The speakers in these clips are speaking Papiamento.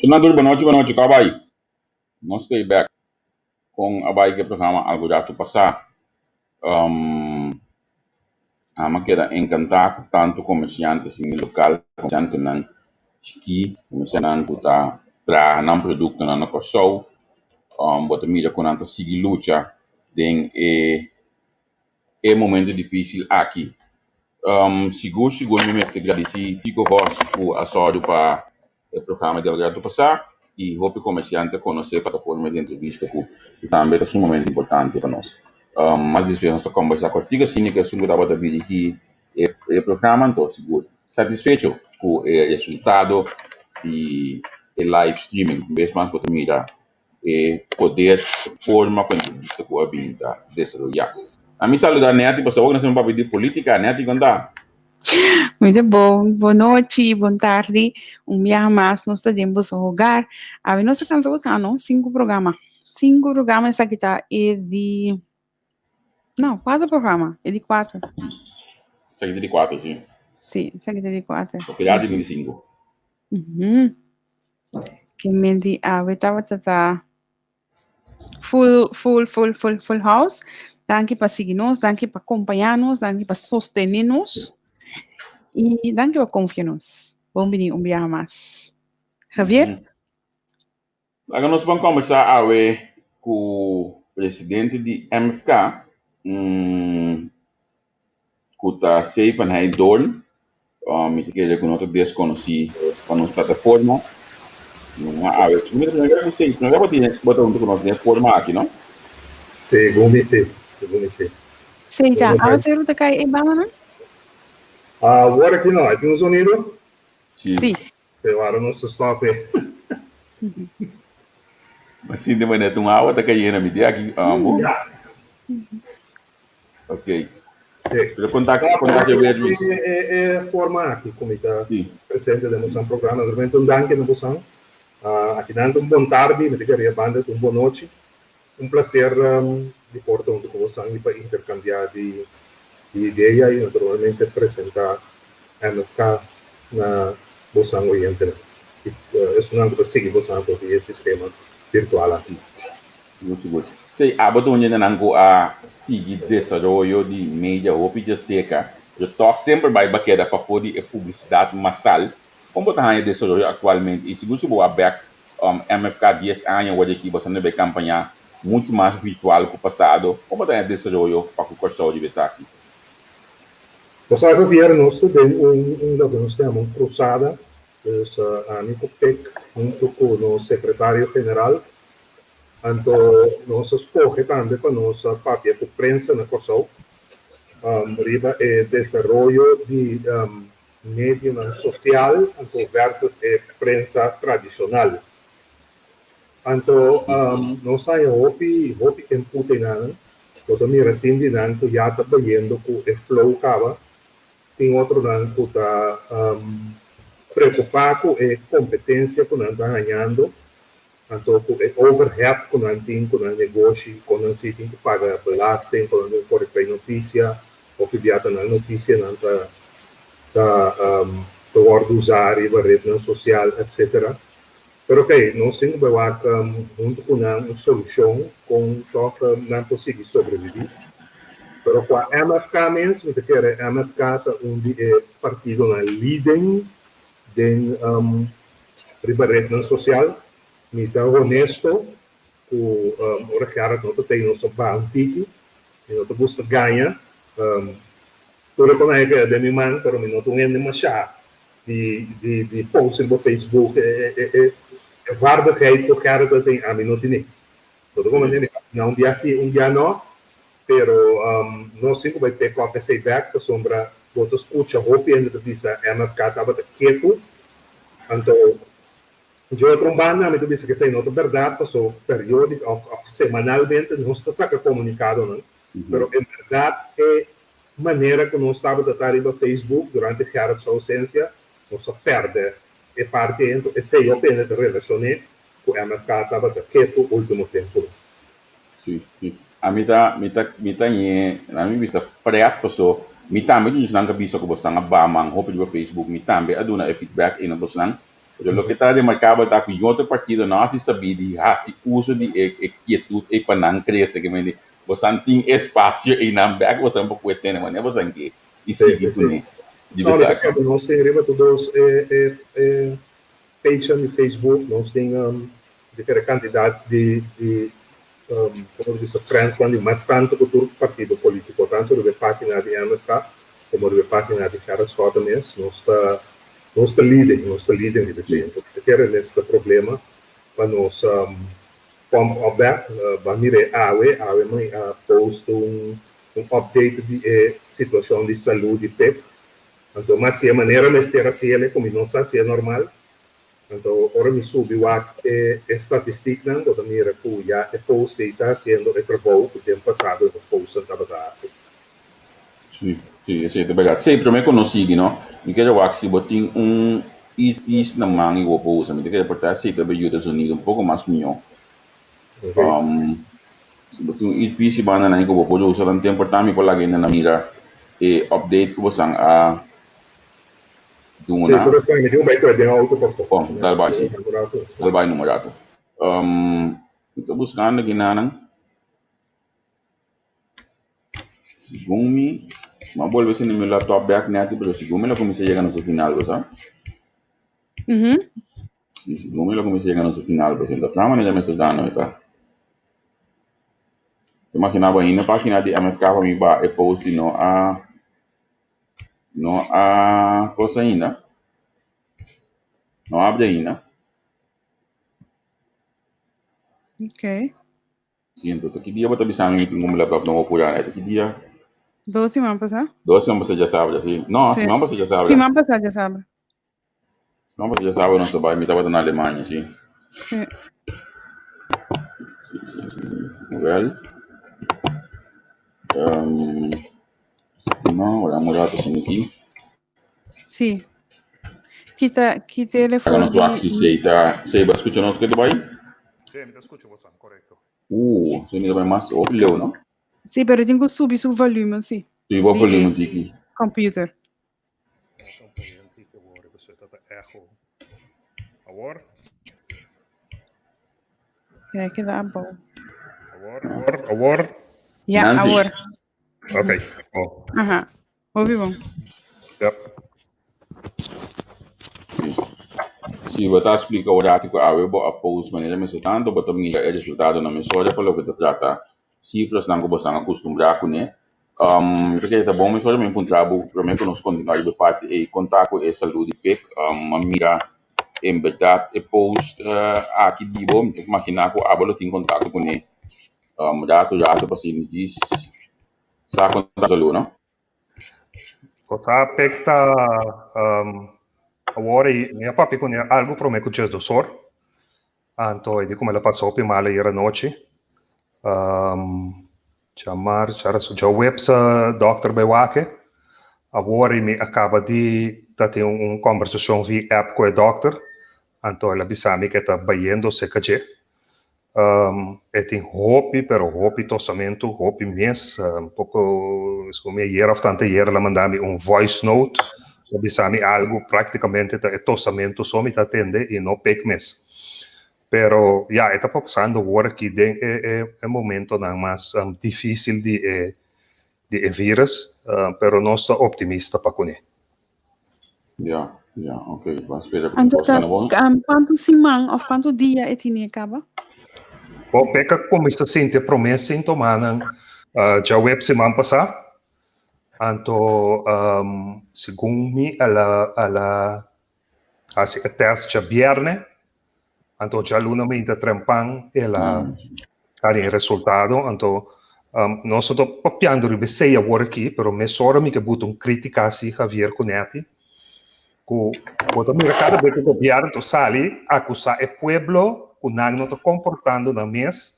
Fernando, bon nochi, bon nochi, kon a bai? Nos ta bek kon a bai ku e programa algu ratu pasá. Ami a keda enkantá ku tantu komersiante sin lokal, komersiantenan chikí, komersiantenan ku ta traha nan produktonan na Kòrsou. Bo ta mira ku nan ta sigui lucha den e e momento difísil aki. Sigur sigur mi mester gradisí Tico Vos ku a sòru pa e programa di Alberto pasá i hopi komersiante a konosé plataforma di entrevista ku tambe ta sumamente importante pa nos. Mas despues nos ta kombersá ku Artigas Sini ku esun ku tabata dirigí e programa anto sigur satisfecho ku e resultado di e live streaming. Un bes mas bo ta mira e poder, e forma ku entrevista ku a bin ta desaroyá. Ami saluda Netty pasobra awor nos ta papia di polítika. Netty, kon ta? Muito bon. Bon nochi, bon tardi. Un biaha mas nos ta den boso hogar. Awe nos a kansa gosa, no? Sinku programa. Sinku programa esaki ta e di... No, kuater programa. E di kuater. Esaki ta di kuater, si. Si, esaki ta di kuater. Papiá di 25. Ke men di awe tabata ta full, full, full, full, full house. Danki pa sigui nos, danki pa kompañá nos, danki pa sostené nos i danki pa konfia nos. Bon bini un biaha mas. Javier? Laga nos ban kombersá awe ku presidente di MFK, ku ta Sevenheid Doorn. Mi ta kere ku no ta deskonosí pa nos plataforma. No awe, mi ta primera ku Sey, primera bo tin bo ta huntu ku nos den e forma aki, no? Segun mi si, segun mi si. Sey ta, awe seru ta kai e bananan? Awor aki no, e tin un sonido? Si. Si. Pero ahora nos ta stop e. Ma sinti manera ta un awa ta cayendo mi di aki ambo. Ya. Ok. Si. Pero conta conta ke weer Luis. E e forma aki cu mi ta Si. presente den bosan programa. Naturalmente un danki na bosan. Aki nan ta un bon tardi, mi ta kere banda ta un bon nochi. Un placer di por ta hunto cu bosan y pa intercambia di idea y naturalmente presenta MFK na bosan oyentenan y esunnan cu ta sigui bosan ato di e sistema virtual aki. Sigur sigur. Sí, abo ta un hendenan cu a sigui desaroyo di media hopi djaseca, pero tog semper bay ba keda pafo di e publicidad masal. Con bo ta haña desaroyo actualmente y sigur si bo a bek MFK dies aña word aki boso a bai kampañá muchu mas virtual ku pasado. Kon bo ta haña desaroyo pa ku Kòrsou riba esaki? Nos a Javier, nos ta den un un loke nos ta yama un krusada, dus ami ku Pek huntu ku nos sekretario general, anto nos a skohe tambe pa nos papia ku prensa na Kòrsou riba e desaroyo di medionan sosial anto versus e prensa tradishonal. Anto nos haña hopi hopi input einan. Bo ta mira tin di nan ku ya ta bayendo ku e flow kaba, tin otronan ku ta preokupá ku e kompetensia ku nan ta hañando, anto ku e overhead ku nan tin ku nan negoshi, kon nan si tin ku paga belasting, kon nan tin ku kore trae notisia, hopi bia ta nan notisianan ta ta ta wòrdu usá riba retnan sosial etcetera. Pero okey, nos tin ku bai wak huntu ku nan un solushon kon tòg nan por sigui sobreviví. Pero kua MFK mes, mi ta kere MFK ta un di e partidonan leading den riba retnan sosial. Mi ta honesto ku ora Gerrit no ta tei nos a baha un tiki, mi no ta gusta gaña. Tur e konai a keda den mi man, pero mi no ta un hende mashá di di di post riba Facebook. E e e e vaardigheid ku Gerrit ta tin ami no tine. Bo ta comprende? Mi na un dia si, un dia no, pero nos tin ku bai pick up esei bek pasobra bo ta skucha hopi hende ta bisa MFK tabata ketu, anto Dje otro un banda mi ta bisa ku esei no ta bèrdat paso periódik òf òf semanalmente nos ta saka komunikadonan, pero en bèrdat e manera ku nos tabata ta riba Facebook durante Gerrit su ousensia nos a pèrdè e parti ei, anto esei hopi hende ta relashoné ku MFK tabata ketu último tempunan. Sí, sí. Ami ta, mi ta, mi ta ñe, ami bisa prèt paso mi tambe tin esnan ku a bisa ku bosnan a baha man hopi riba Facebook, mi tambe a duna e feedback ei na bosnan. Pero loke ta remarkabel ta ku yu otro partido no hasi sabí di hasi uso di e e kietut ei pa nan krese. Ke mende bosan tin espasio einan bèk bosan por kue tene manera bosan ke i sigui kuné riba esaki. Nos tin riba tur dos e e e page-nan di Facebook, nos tin diferente kantidat di di komo ta bisa friends-nan di mas tantu ku tur partido polítiko, tantu riba e página di MFK komo riba e página di Gerrit Schotte mes. Nos ta nos ta leading, nos ta leading riba esei. Enton ta kere mes ta problema pa nos pump up bek. Ban mira e awe, awe mi a post un un update di e situashon di salú di Pep. Anto mas si e manera mester hasiel ku mi no sa si e normal. Anto ora mi subi wak e e statistiknan bo ta mira ku ya e post ei ta hasiendo e trabou ku den pasado nos postnan tabata hasi. Si, si, esei ta bèrdat. Sí, promé ku nos sigui no, mi kere wak si bo tin un earpiece na man i bo por usa. Mi ta kere por ta esei ta bay yuda zonido un poko mas mihó. Si bo tin un earpiece i banda nan ku bo por usa tantu tempu por ta mi por laga hende nan mira e update ku bosan a duna. Sí, pero esaki mi tin un bai kue den auto pafó. Bon, dal bai sí. Dal bai numa rato. Mi ta buskando aki nanan. Segun mi, mi a bolbe sende mi laptop bek nèt, pero segun mi lo kuminsá yega na su final, bo sa. Sí, segun mi lo kuminsá yega na su final, pasobra ta tra manera mester gana mi ta. Ta imaginá bo ainda página di MFK pa mi baha e post di no a No a cosa ainda. No abri ainda. Ok. Sí, entonces ki dia bo ta bisa mi tin un laptop nobo pura? Eta ki dia? Dos siman pasá. Dos siman pasá djasabra, sí. No, Sí. siman pasá djasabra. Siman pasá djasabra. Siman pasá djasabra nos ta bai, mi tabata na Alemania, sí. Sí. Well, um, no, wala un rato sin aquí. Sí. Kita, kita ele Haga for nos wak si di... sei ta, sei ba escucha nos ke ta bai? Sí, mi ta escucha bosan, correcto. Sei mi ta bai mas hopi leu, no? Sí, pero tin ku subi su volumen, sí. Subi bo Di volumen e tiki. computer. Awor? Ja, keda abou. Awor, awor, awor. Ja, Nancy. awor. Ok. Oh. Aha. Hopi bon. Yep. Si bo ta splika un ratu ku awe bo a post manera mester tantu bo ta mira e resultadonan mesora pa loke ta trata sifrasnan ku bo esnan akustumbrá kuné. Mi ta kere ta bon mesora mi puntra bo promé ku nos kontinuá riba e parti ei kon ta ku e salú di pek. Mi a mira en bèrdat e post aki di bo, mi ta imaginá ku abo lo tin kontakto kuné ratu ratu pa asina djis sa kon ta ku salú, no? Bo ta pek ta awor ei mi a papia kuné algu promé ku djesdos or. Anto e di kuma el a pasa hopi mal ayer anochi. Djamars, djarason, djaweps dòkter bai wak e. Awor mi a kaba di ta tin un kòmbersashon via app ku e dòkter, anto el a bisa mi ku e ta bayendo serka dje. E tin hopi, pero hopi tosamentu, hopi mes. Poko mi ayer òf tantu ayer el a manda mi un voice note ta bisa mi algu, práktikamente ta e tosamentu so mi ta tende i no pek mes. Pero ya, e ta pasando awor aki den e e e momentonan mas difísil di e di e vírus, pero nos ta optimista pa kuné. Ya, ya, ok. Ban spera ku Anto kos ta gana bon. kuantu siman òf kuantu dia e tini kaba? Bo peka kuminsá sinti e promé síntomanan djaweps siman pasá. Anto segun mi el a el a hasi e tèst djabièrnè, anto djaluna mainta trempan el a haña e resultado. Anto nos no ta papiando riba esei awor aki, pero mesora mi ke buta un krítika si Javier ku Netty, ku bo ta mira kada bes ku gobièrnu ta sali akusá e pueblo ku nan no ta komportando nan mes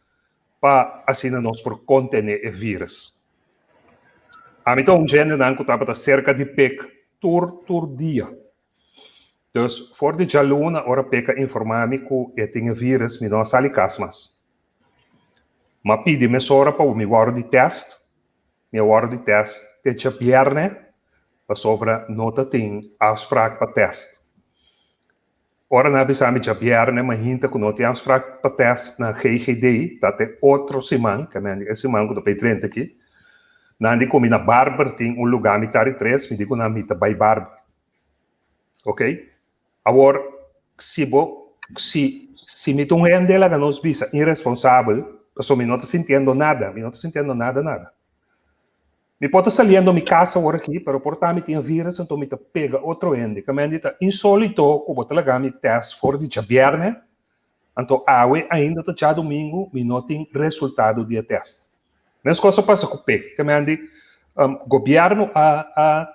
pa asina nos por kontené e vírus. Ami ta un djendenan ku tabata serka di Pek tur tur dia. Dus for di djaluna ora Pek a informá mi ku e tin e vírus mi no a sali kas mas. Mi a pidi mesora pa mi wòrdu di tèst, mi a wòrdu di tèst te djabièrnè pasobra no ta tin afsprak pa tèst. Ora nan a bisa mi djabièrnè mainta ku no tin afsprak pa tèst na GGD, ta te otro siman, ke men e siman ku ta bai drenta aki. Nan di ku mi na Barber tin un lugá mitar di tres, mi di ku nan mi ta bai Barber. Ok? Awor, si bo, si, si mi ta un hende laga nos bisa iresponsabel, pasobra mi no ta sintiendo nada, mi no ta sintiendo nada nada. Mi por ta saliendo mi cas awor aki, pero por ta mi tin virus, anto mi ta pega otro hende. Kamendi ta insolito ku bo ta laga mi test for di djabierne, anto awe ainda ta djadumingu, mi no tin resultado di e test. Meskos a pasa ku pek. Kamendi gobierno a a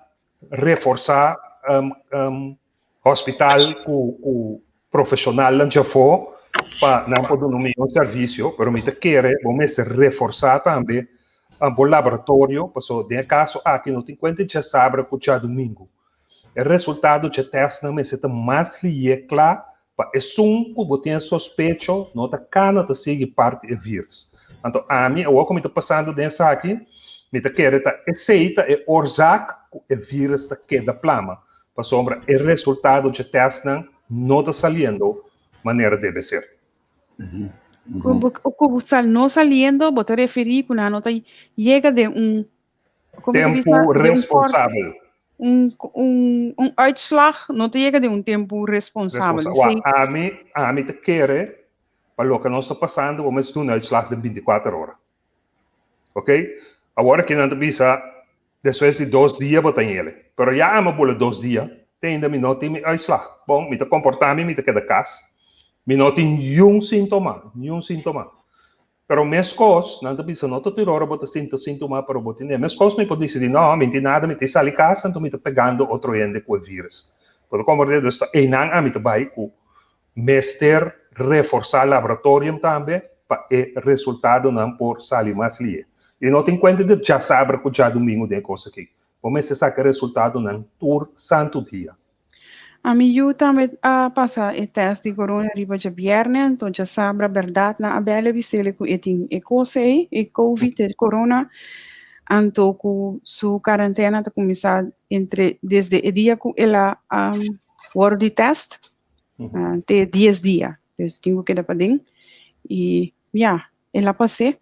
reforsa hospital ku ku profeshonalnan djafó pa nan por duna un mihó servisio, pero mi ta kere bo mester reforsá tambe bo laboratorio, paso den e kaso aki no tin kuenta djasabra ku djadumingu. E resultado dje tèstnan mester ta mas lié kla pa esun ku bo tin e sospecho no ta kana ta sigui parti e vírus. Anto ami, awor ku mi ta pasando den esaki, mi ta kere ta esei ta e oorzaak ku e vírus ta keda plama, pasobra e resultado dje tèstnan no ta saliendo manera debe ser. Ku no saliendo, bo ta referí ku nan no ta yega den un Tempu responsabel. Un, un, un uitslag no ta yega den un tempu responsabel. Responsabel. Wak, ami, ami ta kere, pa loke nos ta pasando, bo mester duna uitslag den bintikuater ora. Ok? Awor aki nan ta bisa, despues di dos dia bo ta yele. Pero ya ami a bula dos dia, te ainda mi no tin mi uitslag. Bon, mi ta komportá mi, mi ta keda kas. Mi no tin niun síntoma, niun síntoma. Pero meskos, nan ta bisa, no ta tur ora bo ta sinti sintoma, pero bo tin e. Meskos mi por disidí, no, mi no tin nada, mi ta sali kas, anto mi ta pegando otro hende ku e virus. Bo ta komprendé? Dus ta einan ami ta bai ku mester reforsá laboratorium tambe pa e resultadonan por sali mas lihe. I no tin kuenta di djasabra ku djadumingu den e kos aki. Bo mester saka e resultadonan tur santu dia. Ami yu tambe a pasa e test di corona riba djabierne, anto djasabra berdad nan a bel e bisele ku e tin e kos ei, e covid, e corona, anto ku su karantena ta kuminsá entre desde e dia ku el a wòrdu di test te dies dia, dus tin ku keda paden i ya, el a pas'é,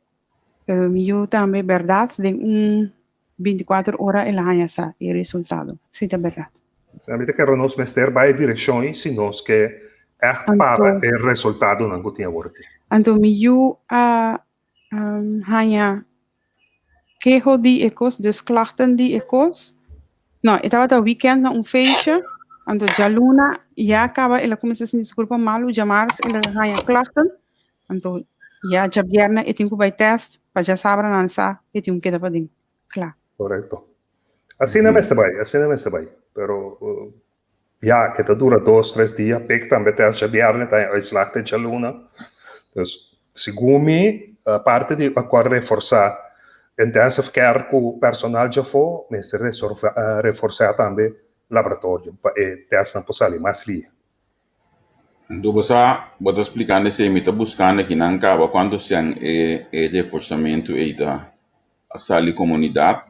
pero mi yu tambe berdad den un 24 ora el a haña sa e resultado, si ta berdad. Mi ta kere nos mester bai e direkshon ei si nos ke ègt para e resultadonan ku tin awor aki. Anto mi yu a haña keho di e kos, dus klachten di e kos. No, e tabata wikènt na un feestje, anto djaluna ya kaba el a kuminsá sinti su kurpa malu, djamars el a haña klachten. Anto ya djabièrnè e tin ku bai tèst pa djasabra nan sa e tin ku keda paden. Kla. Korekto. Asina mester bai, asina mester bai. Pero ya ke ta dura dos, tres dia, pek tambe tèst djabièrnè ta e uitslag te djaluna. Dus segun mi, aparte di a kor reforsá intensive care ku personal djafó, mester reforsá tambe laboratorio pa e tèstnan por sali mas lihe. Anto bo sa, bo ta splikando esei, mi ta buskando kinan kaba kuantu sèn e e reforsamentu ei ta a sali komunidat.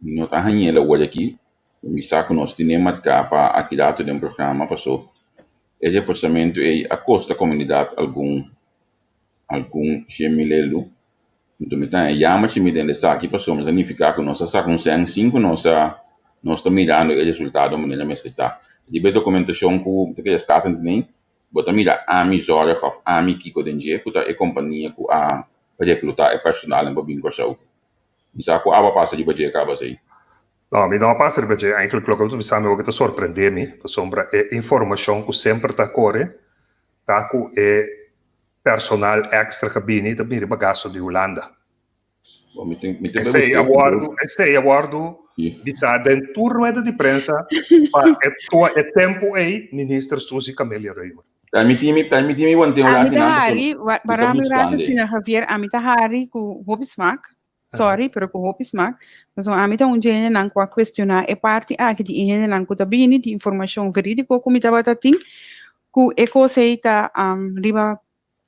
Mi no ta hañ'el awor aki, mi sa ku nos tene marká pa aki rato den programa paso e reforsamentu ei a kosta komunidat algun algun shen mil elu. Anto mi ta haña yama chi mi den esaki pasobra ta nifiká ku nos a saka un sèn sin ku nos a nos ta mirando e resultado manera mester ta. Riba e dokumentashon ku ta keda Staten tene, bo ta mira ami Zorg òf ami kiko den dje ku ta e kompania ku a reklutá e personalnan pa bin Kòrsou. Mi sa ku abo a pasa riba dje kaba esei. No, mi no a pasa riba dje. Eindelijk loke bo ta bisa mi awor ke ta sorprendé mi, pasobra e informashon ku semper ta kore ta ku e Personal extra ka bini ta bini riba gasto di Hulanda. Esei a wordu, esei a wordu bisa den tur rueda di prensa pa e tua e tempu ei minister Suzy Camelia Römer. Permitimi, permitimi want'é un Ami rati ta nan pasobra hari, mi ta para mi ratu buskando. sina Javier, ami ta hari ku hopi smak, sorry, pero ku hopi smak, pasobra ami ta un dje hendenan ku a kuestioná e parti aki di e hendenan ku ta bini di informashon verídiko ku mi tabata tin, ku e kos ei ta riba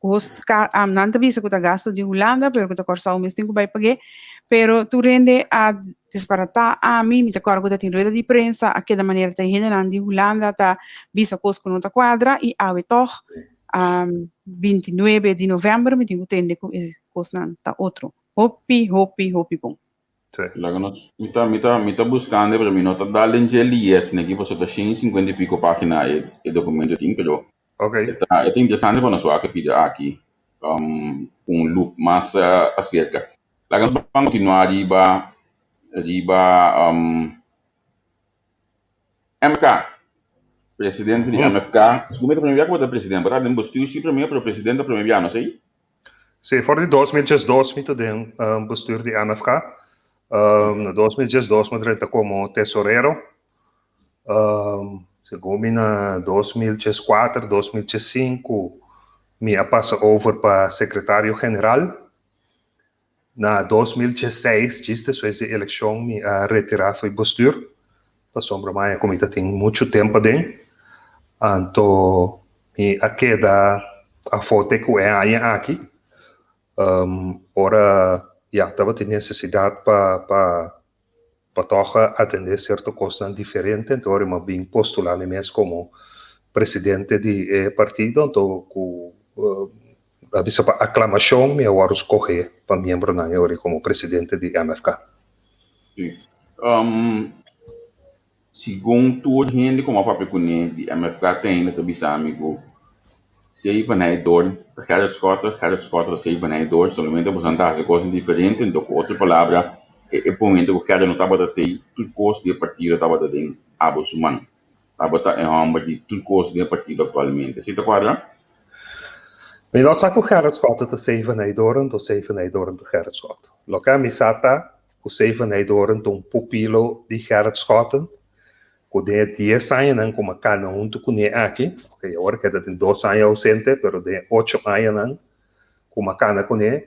Host ka nan ta bisa ku ta gasto di Hulanda pero ku ta Kòrsou mes tin ku bai pag'é. Pero tur hende a disparatá ami, mi ta kòrda ku ta tin rueda di prensa a keda manera ta e hendenan di Hulanda ta bisa kos ku no ta kuadra i awe tòg 29 di novèmber mi tin ku tende ku e kosnan ta otro. Hopi hopi hopi bon. Laga nos, mi ta, mi ta, mi ta buskando pero mi no ta dal den dje lies neki pasobra ta 150 y pico pagina e e documento tin pero Ok. e ta e ta interesante pa nos wak e pida aki um, ku un loop mas acerca. Laga nos ban continua riba riba um, MFK. Presidente di MFK. Segun mi ta prome bia ku bo ta presidente, bo ta den bestuur si prome pero presidente ta prome bia, no esei? Sí, for di 2012 mi ta den bestuur di MFK. Na 2012 mi a drenta komo tesorero. Segun mi na 2014, 2015 mi a pasa over pa sekretario general. Na 2016, djis despues di elekshon, mi a retirá for di bestuur, pasobra maya ku mi ta tin muchu tempu aden. Anto mi a keda afó te ku e aña aki. Ora ya tabatin nesesidat pa pa pa tòg atendé sierto kosnan diferente, anto ora mi a bin postulá mi mes komo presidente di e partido, anto ku A bisa pa aklamashon mi a wòrdu skohé pa miembronan e ora komo presidente di MFK. Sí. Segun tur hende ku mi a papia kuné di MFK te ainda ta bisa mi ku Zevenheid door ta Gerrit Schotte, Gerrit Schotte ta Zevenheid door, solamente boso ta hasi kosnan diferente, enton ku otro palabra e momento ku Gerrit no tabata tei tur kos di e partido tabata den abo su man. Abo ta e hòmber di tur kos den e partido aktualmente. Esei ta kuadra? Mi no sa ku Gerrit Schotte ta Zevenheidoorn o Zevenheidoorn ta Gerrit Schotte. Loke ami sa ta ku Zevenheidoorn ta un pupilo di Gerrit Schotten ku den e dies añanan ku mi a kana huntu kuné aki, ok, awor ke ta tin dos aña ausente, pero den e ocho añanan ku mi a kana kuné,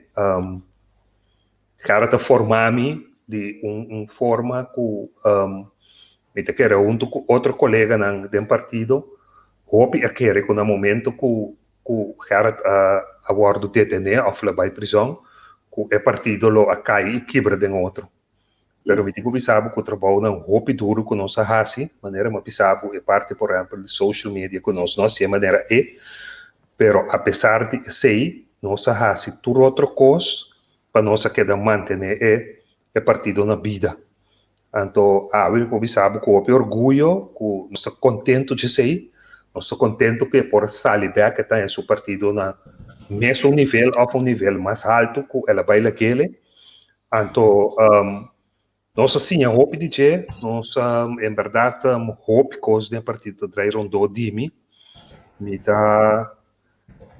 Gerrit a forma mi di un un forma ku mi ta kere huntu ku otro koleganan den partido hopi a kere ku na momento ku ku Gerrit a a wòrdu detené òf lo a bai prizòn ku e partido lo a kai i kibra den otro. Pero mi tin ku bisa bo ku trabounan hopi duru ku nos a hasi, manera mi a bisa bo e parti por ehèmpel di social media ku nos no hasié manera e, pero apesar di esei nos a hasi tur otro kos pa nos a keda mantené e e partido na bida. Anto awe mi por bisa bo ku hopi orguyo ku nos ta kontentu djesei, nos ta kontentu ku e por sali bèk e ta en su partido na mesun nivel òf un nivel mas haltu ku el a bai lakele. Anto nos a siña hopi di dje, nos en bèrdat hopi kos den e partido ta drai rondó di mi. Mi ta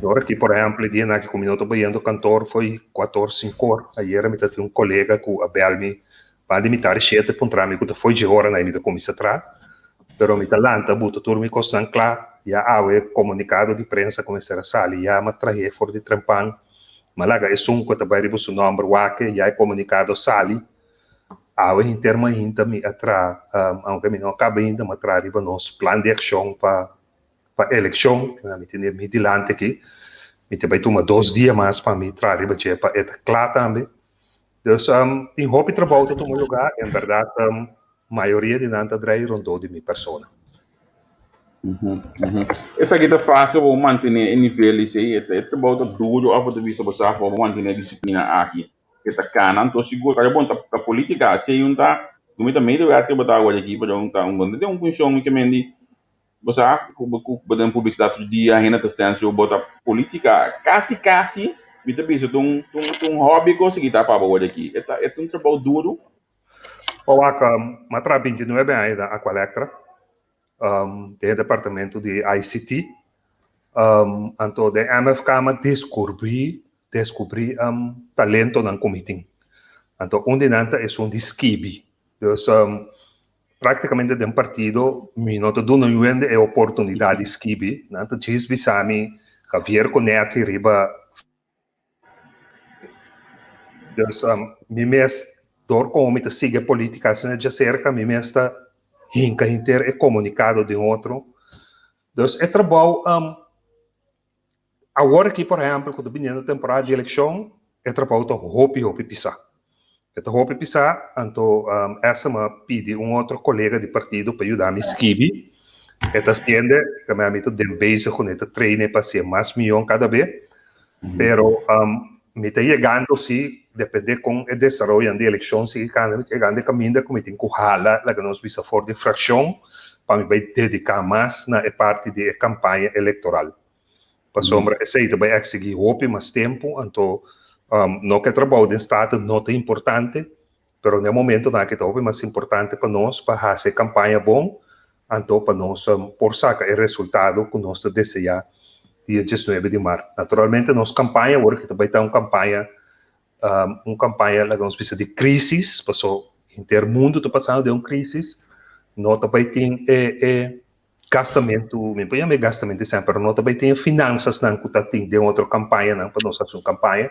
Ora ki por ehempel e dianan aki ku mi no ta bayendo kantor fo'i kuator sinkor, ayera mi ta tin un kolega ku a bèl mi banda di mitar di shete puntra mi ku ta fo'i dje oranan mi ta kuminsá traha, pero mi ta lanta buta tur mi kosnan kla, ya awe komunikado di prensa ku mester a sali ya m'a trah'é for di trempan, m'a laga esun ku ta bai riba su nòmber wak ya e komunikado sali, awe henter mainta mi a traha, aunke mi no a kaba ainda, m'a traha riba nos plan di akshon pa Pa elekshon, mi tene mi dilanti aki, mi ta bai tuma dos dia mas pa mi traha riba dje pa e ta kla tambe. Dus tin hopi trabou ta tuma lugá, en bèrdat mayoria di nan ta drai rondó di mi persona. Esaki ta fásil pa bo mantené e nivel esei? E trabou ta duru òf bo ta bisa bo sa pa bo mantené e disiplina aki e ta kana? Anto sigur, kaya bon ta polítika, esei un ta, mi ta medewerker bo ta awor aki, pero un ta un den un funshon ke men di Bo sa ku bo den publisidat tur dia, hende ta stensi bo ta politika. Kasi kasi mi ta bisa ta un ta un hobby ku a sigui ta pa bo word aki. E ta e ta un trabou duru. Owak, mi a traha 29 aña na Aqualectra, den e departamento di ICT. Anto den MFK mi a descubri descubri talentonan ku mi tin. Anto un di nan ta esun di skibi. Dus Práktikamente den partido mi no ta duna yu hende e oportunidat di skibi, nan ta djis bisa mi Javier Conetti riba Dus mi mes dor komo mi ta sigui e politika asina djaserka mi mes ta hinka hinter e komunikado den otro. Dus e trabou. Awor aki, por ehèmpel, ku ta biniendo temporada di elekshon, e trabou ta hopi hopi pisá. E ta hopi pisá, anto Esther a pidi un otro kolega di partido pa yuda mi skibi. E ta hasiende, kami mi ta den bezig ku e ta train e pa hasié mas mihó kada be. Pero mi ta yegando si, depende kon e desaroyonan di elekshon sigui kanda, mi ta yegando e kaminda ku mi tin ku hala laga nos bisa for di frakshon pa mi bai dediká mas na e parti di e kampaña elektoral. Pasobra esei ta bai eksigí hopi mas tempu, anto no ku e trabou den Staten no ta importante, pero na e momentonan aki ta hopi mas importante pa nos pa hasi e kampaña bon, anto pa nos por saka e resultado ku nos ta deseá dia diesnuebe di mart. Naturalmente nos kampaña awor aki ta bai ta un kampaña un kampaña laga nos bisa di krísis, paso henter mundu ta pasando den un krísis, no ta bai tin e e gastamentu, mi por yama e gastamentu esei, pero no ta bai tin e finansasnan ku ta tin den otro kampañanan pa nos hasi un kampaña.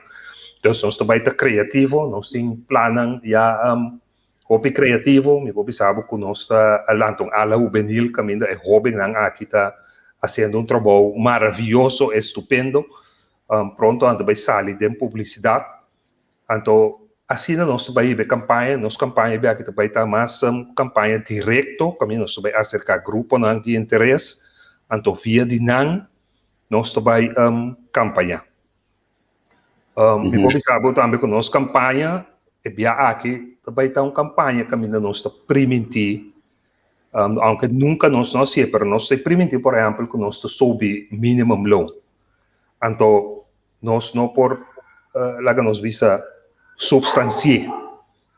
Entonces nos ta bai ta kreativo, nos tin plannan ya hopi kreativo, mi por bisa bo ku nos ta a lanta un ala hubenil kaminda e hóbennan aki ta hasiendo un trabou maravioso, estupendo. Pronto nan ta bai sali den publisidat. Anto asina nos ta bai hiba e kampaña, nos kampaña e biaha ta bai ta mas kampaña direkto kaminda nos ta bai aserká gruponan di interes, anto via di nan nos ta bai kampañá. Mi por bisa bo tambe ku nos kampaña e biaha aki ta bai ta un kampaña kaminda nos ta primintí, aunke nunka nos no hasié, pero nos ta primintí por ehèmpel ku nos ta subi minimumloon. Anto nos no por laga nos bisa substansi'é.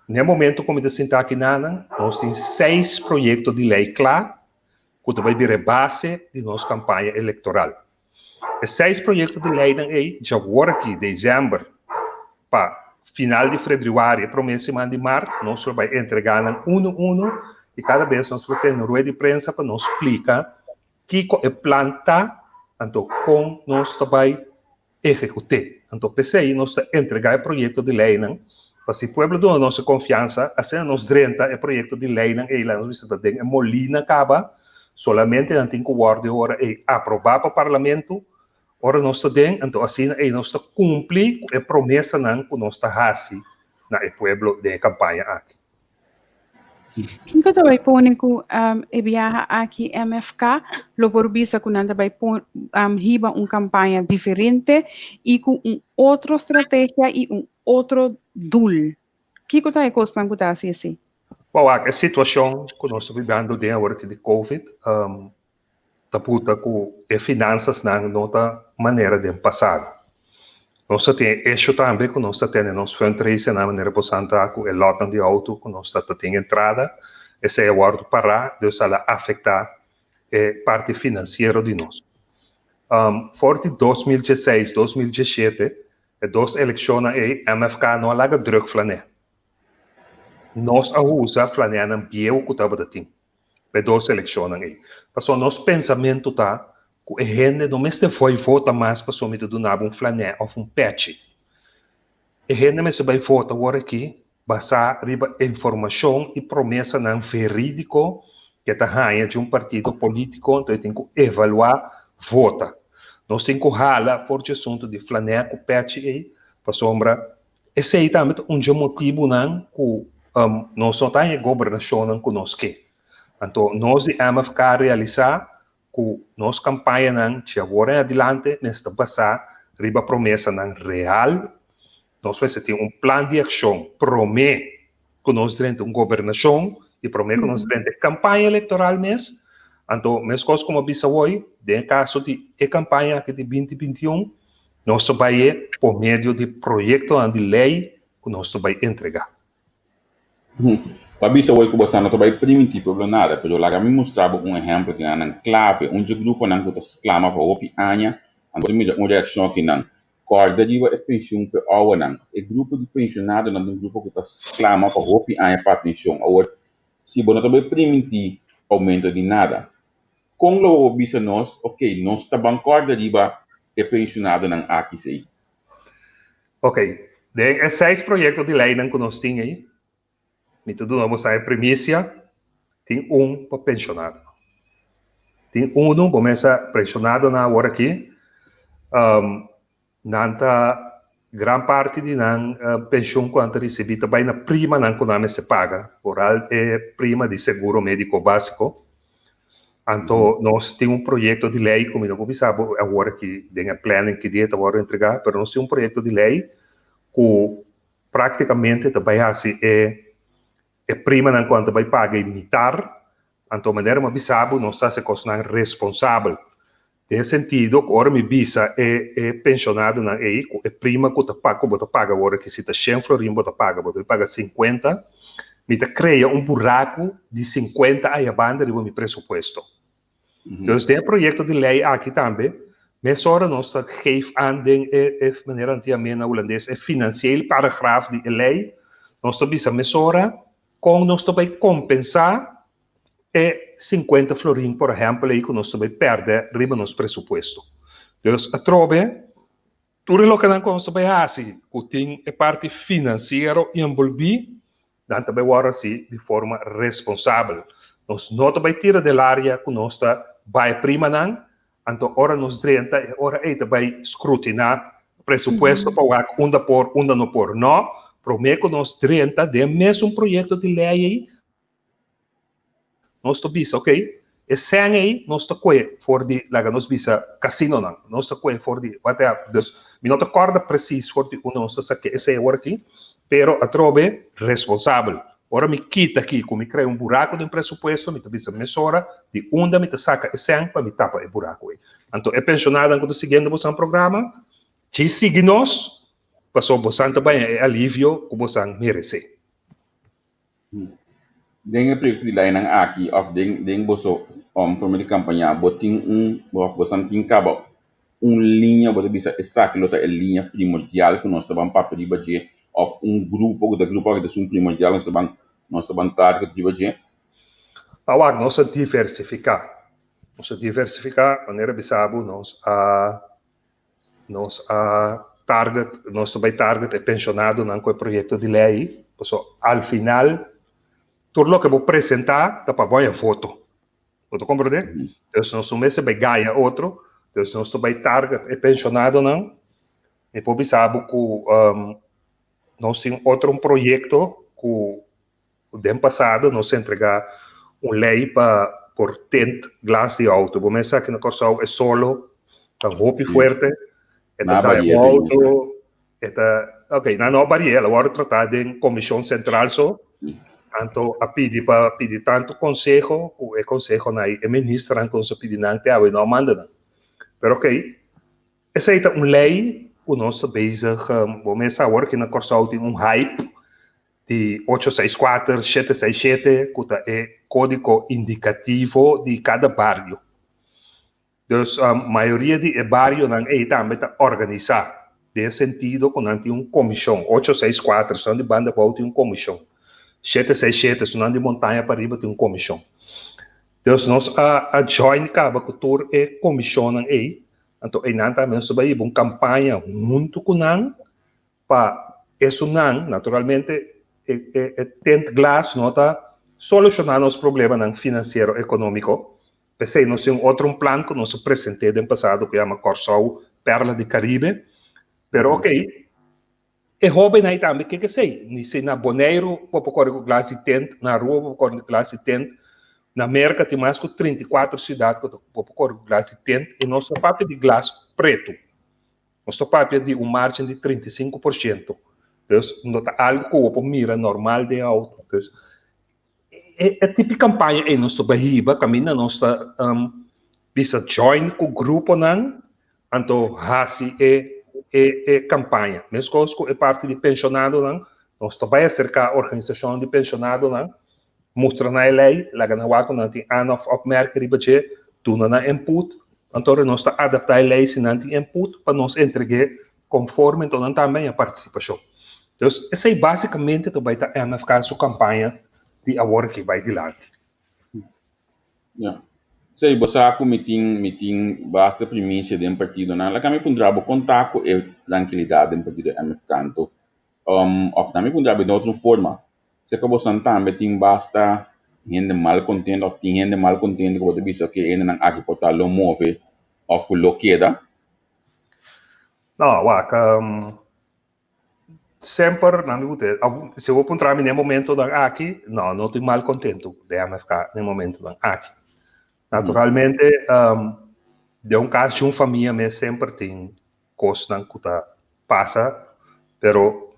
Na e momento ku mi ta sinta aki nanan, nos tin seis proyekto di lei kla ku ta bai bira e base di nos kampaña elektoral. E seis proyekto di leinan ei djawor aki, desèmber, pa final di febrüari, e promé siman di mart, nos lo bai entregá nan unu unu i kada bes nos lo tene rueda di prensa pa nos splika Kiko e plan ta, anto kon nos ta bai ehekut'é? Anto p'esei nos ta entregá e proyekto di leinan pa si pueblo duna nos e konfiansa, asina nos drenta e proyekto di leinan ei la nos bisa ta den e molina kaba, solamente nan tin ku wòrdu e ora ei aprobá pa parlamento, ora nos ta den, anto asina ei nos ta kumpli ku e promesanan ku nos ta hasi na e pueblo den e kampaña aki. Kiko ta bai pone ku e biaha aki MFK lo por bisa ku nan ta bai hiba un kampaña diferente i ku un otro strategia i un otro doel? Kiko ta e kosnan ku ta hasi esei? Bon, wak, e situashon ku nos ta bibando den awor aki di Covid ta puta ku e finansasnan no ta manera den pasado. Nos ta tin e esho tambe ku nos ta tene nos fundraisernan manera bo santa ku e lòtnan di outo ku nos ta tin entrada, esei a wòrdu pará, dus al a afektá e parti finansiero di nos. For di 2016, 2017, e dos elekshonnan ei MFK no a laga drùk flanè. Nos a usa flanènan bieu ku tabata tin. pa e dos elekshonnan ei. Pasobra nos pensamentu ta ku e hende no mester voi vota mas pasobra mi ta duna bo un flanè òf un pèchi. E hende mester bai vota awor aki basá riba informashon i promesanan verídiko ku e ta haña di un partido polítiko, anto e tin ku evaluá vota. Nos tin ku hala for dje asuntu di flanè ku pèchi ei pasobra Esei tambe ta un dje motibunan ku nos no ta haña e gobernashonnan ku nos ke. Anto nos di MFK a realisá ku nos kampañanan dje awor en adilante mester basá riba promesanan real. Nos mester tin un plan di akshon promé ku nos drenta un gobernashon i promé ku nos drenta e kampaña elektoral mes. Anto meskos ku mi a bisa awor, den e kaso di e kampaña aki di binti 21, Nos ta bai e por medio di proyektonan di lei ku nos ta bai entregá. Pa bisa awor ku bo sa no ta bai primintí pueblo nada, pero laga mi mustra bo un ehèmpel di nan klave, un dje gruponan ku ta sklama pa hopi aña, anto bo ta mira un reakshon aki nan. Kòrda riba e penshun ku e òwernan. E grupo di penshonadonan ta un grupo ku ta sklama pa hopi aña pa atenshon. Awor, si bo no ta bai primintí oumento di nada, Kon lo bo bisa nos, ok, nos ta ban kòrda riba e penshonadonan aki sei? Ok, den e seis proyekto di leinan ku nos tin ei, mi ta duna bo sa e primisia, tin un pa penshonadonan. Tin unu, bo mester penshonadonan awor aki, Nan ta gran parti di nan penshun ku nan ta risibí ta bai na primanan ku nan mester paga, foral e prima di seguro médiko básiko. Anto nos tin un proyekto di lei ku mi no por bisa bo awor aki den e planning ki dia ta wòrdu entregá, pero nos tin un proyekto di lei ku práktikamente ta bai hasi e e primanan ku nan ta bai paga e mitar. Anto manera mi a bisa bo nos ta hasi kosnan responsabel. Den e sentido ku ora mi bisa e e penshonadonan ei ku e prima ku ta ku bo ta paga awor aki si ta shen florin bo ta paga bo ta paga sinkuenta, mi ta krea un buraku di sinkuenta aya banda riba mi presupuesto. Dus den e proyekto di lei aki tambe mesora nos ta geef aan den e e manera nan ta yam'é na hulandes e financieel paragraaf di e lei, nos ta bisa mesora kon nos ta bai kompensá E sinkuenta florin por ehèmpel ei ku nos ta bai pèrdè riba nos presupuesto. Dus atrobe tur e lokenan ku nos ta bai hasi ku tin e parti finansiero enbolbí, nan ta bai wòrdu hasi di forma responsabel. Nos no ta bai tira del área ku nos ta bai primanan, anto ora nos drenta e ora ei ta bai skrutiná presupuesto pa wak unda por, unda no por. No, promé ku nos drenta den mesun proyekto di lei ei, Nos ta bisa, ok, e sèn ei nos ta kohe for di, laga nos bisa, kasinonan. Nos ta kohe for di whatever. Dus, mi no ta kòrda presis for di unda nos ta sake esei awor aki, pero atrobe responsabel. Ora mi kita aki ku mi krea un buraku den presupuesto, mi ta bisa mesora di unda mi ta saka e sèn pa mi tapa e buraku ei. Anto e penshonadonan ku ta siguiendo bosan programa, djis sigui nos, pasobra bosan ta baña e alivio ku bosan meresé. Den e proyekto di leinan aki òf den den boso forma di kampaña bo tin un òf bosan tin kaba un liña bo ta bisa esaki lo ta e liña primordial ku nos ta ban papia riba dje òf un grupo ku ta grupo aki ta esun primordial nos ta ban nos ta ban target riba dje? Awor nos a diversifiká. Nos a diversifiká manera bisa bo nos a Nos a target, nos ta bai target e pensionadonan ku e proyekto di lei, paso al final tur loke bo presentá ta pa bo haña voto. Bo ta komprendé? Dus nos no mester bai gaña otro, dus nos ta bai target e pensionadonan. Mi por bisa bo ku nos tin otro un proyekto ku Den pasado nos a entregá un lei pa por tint glas di outo. Bo mes sa ki na Kòrsou e solo ta hopi fuerte, e ta daña bo outo, e ta, ok, nan no a bari'é, el a wòrdu tratá den komishon sentral so, anto a pidi pa pidi tantu konseho ku e konsehonan ei, e ministernan ku nos a pidi nan te awe no a manda nan. Pero ok, Esei ta un lei ku nos ta bezig, bo mes sa awor ki na Kòrsou tin un hype di ocho seis kuater, shete seis shete ku ta e kódigo indikativo di kada bario. Dus mayoria di e barionan ei tambe ta organisá den e sentido ku nan tin un komishon, ocho seis kuater, esnan di banda abou tin un komishon, shete seis shete, esnan di montaña pariba tin un komishon. Dus nos a join kaba ku tur e komishonnan ei Anto einan tambe nos ta bai hiba un kampaña huntu ku nan pa esunnan, naturalmente e e tint glas no ta solushoná nos problemanan finansiero ekonómiko, p'esei nos tin un otro un plan ku nos a present'é den pasado ku yama Kòrsou Perla di Karibe, pero okey E hóbennan ei tambe ke esei. Ni si na Boneiru bo por kore ku glas di tent, na Aruba bo por kore ku glas di tent, na Merka tin mas ku 34 siudat ku bo por kore ku glas di tent i nos ta papia di glas pretu. Nos ta papia di un margen di 35%. Dus no ta algu ku bo por mira normal den outo. Dus e tipo di kampaña ei nos ta bai hiba kaminda nos ta bisa join ku gruponan anto hasi e e e kampaña. Meskos ku e parti di penshonadonan, nos ta bai aserká organisashon di penshonadonan, mustra nan e lei, laga nan wak ku nan tin aan òf opmerking riba dje, duna nan input, anto nos ta adaptá e lei si nan tin input pa nos entreg'é konforme anto nan tambe haña partisipashon. Dus esei básikamente ta bai ta MFK su kampaña di awor aki bai dilanti. Ya. Sey, bo sa ku mi tin mi tin basta primisia den partidonan. Laga mi puntra bo kon ta ku e trankilidat den partido MFK anto? Òf nan mi puntra bo den otro forma, Serka bosan tambe tin basta hende malkontento òf tin hende malkontento ku bo ta bisa ku e hendenan aki por ta lo move òf ku lo keda? No, wak, semper na mi bute, si bo puntra mi den momentonan aki, no, no tin malkontentu den MFK den momentonan aki. Naturalmente, den un kas di un famia mes semper tin kosnan ku ta pasa, pero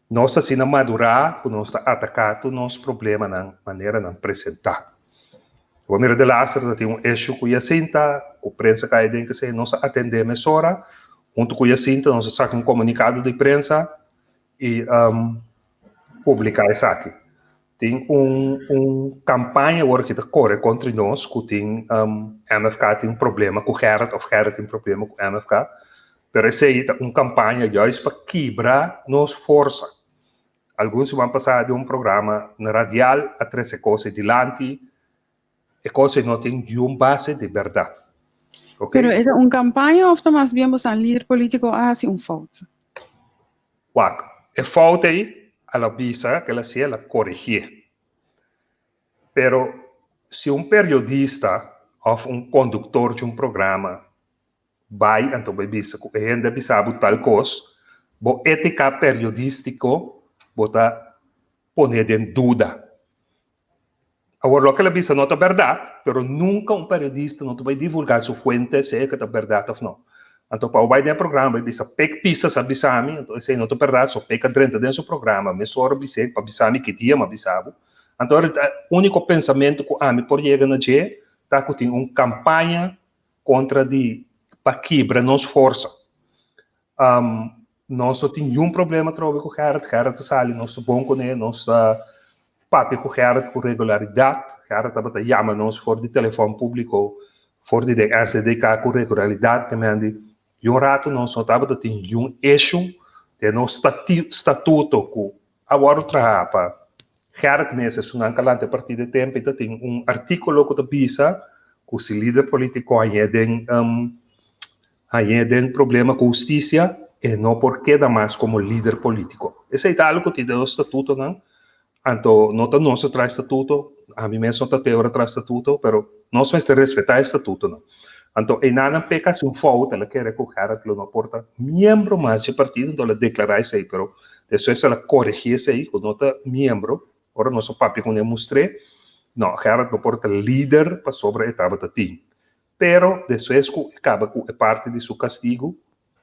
nos ta asina madurá ku nos ta ataká tur nos problemanan manera nan presentá. Bo mira delaster ta tin un issue ku Jacinta, ku prensa kai aden kesei, nos a atendé mesora, huntu ku Jacinta nos a saka un komunikado di prensa i publiká esaki. Tin un un kampaña awor ki ta kore kontra nos ku tin MFK tin problema ku Gerrit òf Gerrit tin problema ku MFK, pero esei ta un kampaña juist pa kibra nos forsa. Algun siman pasá den un programa na radial a trese kos ei dilanti, e kos ei no tin niun base di bèrdat. Ok. Pero e ta un kampaña òf ta mas bien boso lider polítiko a hasi un fout? Wak, e fout ei a la bisa ku el a hasié, el a koregié. Pero si un periodista òf un konduktor di un programa Bai anto bai bisa ku e hende a bisa bo tal kos, bo étika periodístiko bo ta pone den duda. Awor loke el a bisa no ta bèrdat, pero nunka un periodista no ta bai divulgá su fuente sea ku ta bèrdat òf no. Anto pa bo bai den e programa bai bisa Pek Pisas a bisa mi, anto esei no ta bèrdat, so Pek a drenta den su programa mesora bis'é pa bisa mi ki dia mi a bisa bo. Anto e úniko pensamentu ku ami por yega na dje ta ku tin un kampaña kontra di pa kibra nos forsa. Nos no tin niun problema atrobe ku Gerrit. Gerrit ta sali, nos ta bon kuné, nos ta papia ku Gerrit ku regularidat. Gerrit tabata yama nos for di telefòn públiko, for di den SDDK ku regularidat. Te mende yun ratu nos no tabata tin niun issue den nos statuto ku a wòrdu traha pa Gerrit mes esunnan ka lanta e partido e tempu i ta tin un artíkulo ku ta bisa ku si lider polítiko hañ'é den hañ'é den problema ku hustisia e no por keda mas komo lider polítiko. Esei ta algu ku tin den nos statutonan, anto no ta nos a traha e statuto, ami mes no ta te ora traha statuto, pero nos mester respetá e statutonan. Anto einan nan peka hasi un fout, el a kere ku Gerrit lo no por ta miembro mas dje partido, anto el a deklará esei, pero Despues el a coregi esey cu no ta miembro, ora nos a papia cune mustr'é, no, Gerrit no por ta lider pasobra e tabata tin. Pero despues cu e caba cu e parti di su castigo,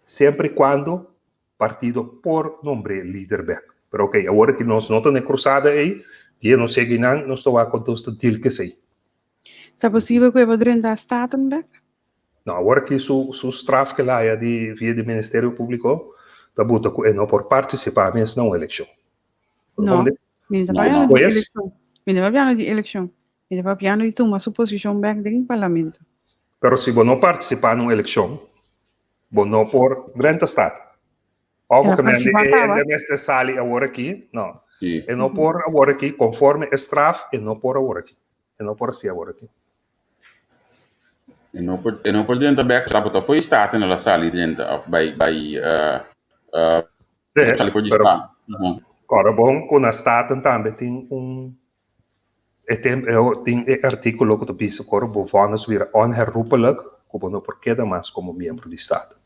semper y cuando partido por nombr'é lider bek. Pero ok, awor aki nos no ta na e cruzada ey, dia nos yega eynan nos ta wak con nos ta deal cu esey. Ta posibel ku e por drenta Staten bek? No, awor aki su su straf ke el haya di via di Ministerio Públiko ta buta ku e no por partisipá mes na un elekshon. No, mi no ta papiando di elekshon. Mi no ta papiando di elekshon. Mi ta papiando di tuma su posishon bek den Parlamento. Pero si bo no partisipá na un elekshon, bo no por drenta Staten. Of El a ke men di partisipá e kaba. hende mester sali awor aki, no. Sí. E no por awor aki, konforme e straf e no por awor aki. E no por hasi awor aki. E no por, e no por drenta bek, tabata fo'i Staten el a sali drenta of bai bai uh, uh, Sí, sali for di pero Staten. Uhum. kòrda bon ku na Staten tambe tin un e tem e tin e artíkulo ku ta bisa ku ora bo vònis bira onherroepelijk ku bo no por keda mas komo miembro di Staten.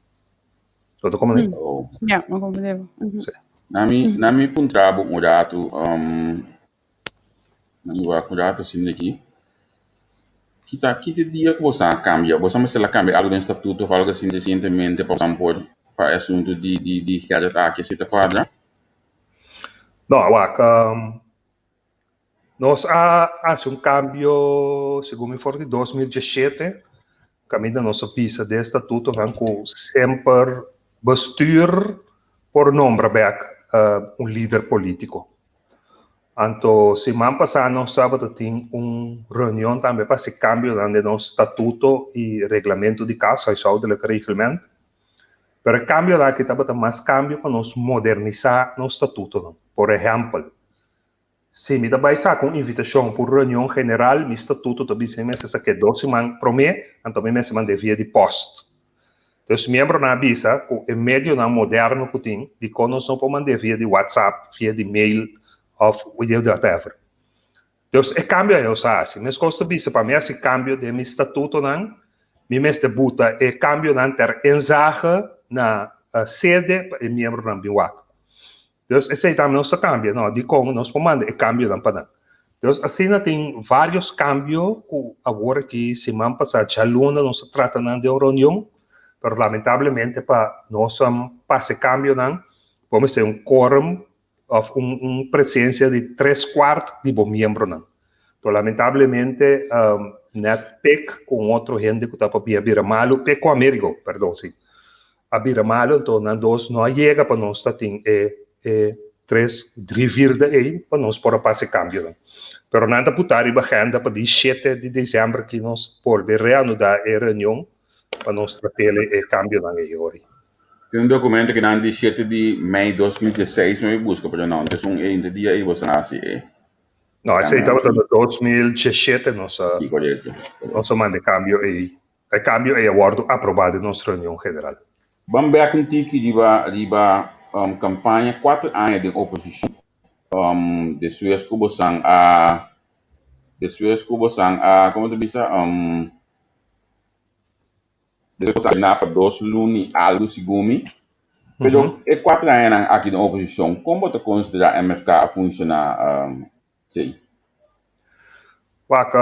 Bo ta komprendé? Oh. Ja, mi komprendé bo. Mhm. Sí. Na mi, na mi puntra bo un ratu, um, Na mi wak un rato asina aki. Kita ki dia ku boso a kambia? Boso a mester a kambia algu den statuto of algu asina resientemente pa boso por pa e asuntu di di di Gerrit aki asina ta kuadra? No, wak, nos a hasi un kambio segun mi for di 2017, kaminda nos a bisa den statutonan ku semper bestuur por nombra bek un lider polítiko. Anto siman pasá nos tabata tin un reunion tambe pa hasi kambionan den nos statuto i reglamento di kas, huishoudelijk reglement. Pero e kambionan aki tabata mas kambio pa nos modernisá nos statutonan. Por ehèmpel, si mi ta bai saka un invitashon pa un reunion general, mi statuto ta bisa mi mester sak'é dos siman promé, anto mi mester mand'é via di pòst. Dus miembronan a bisa ku e medionan moderno ku tin, dikon nos no por mand'é via di WhatsApp, via di mail òf via di whatever. Dus e kambio ei nos a hasi. Meskos ta bisa pa mi hasi kambio den mi statutonan, mi mester buta e kambionan ter inzage na. sede pa e miembronan bin wak. Dus esei tambe nos ta kambia, no? Dikon nos por manda e kambionan pa nan? Dus asina tin vários kambio ku awor aki siman pasá djaluna nos a trata nan den un reunion, pero lamentablemente pa nos pasa e kambionan bo mester un quorum òf un un presensia di tres kuart di bo miembronan. To lamentablemente nèt Pek ku un otro hende ku ta papia a bira malu, Pek ku Amerigo, perdon si, a bira malu, anto nan dos no a yega pa nos ta tin e e tres drie vierde ei pa nos por a pasa e kambionan. Pero nan ta puta riba agenda pa di shete di desèmber ki nos bolbe reanudá e reunion pa nos trat'el e kambionan ei hori. Tin un documento ki nan di shete di mei 2016 mi busca pero no antes un e inter dia ei boso a hasi e No, esei tabata na 2017 nos a Sí, correcto. nos a manda e cambio ei. E cambio ei a wordo aproba den nos reunion general. Ban bek un tiki riba riba um, campaña cuater aña den oposicion um, despues cu bosan a despues cu bosan a como ta bisa um, Despues a na pa dos luna i algu segun mi. Pero e kuater añanan aki den oposishon, kon bo ta konsiderá MFK a funshoná sí? Wak,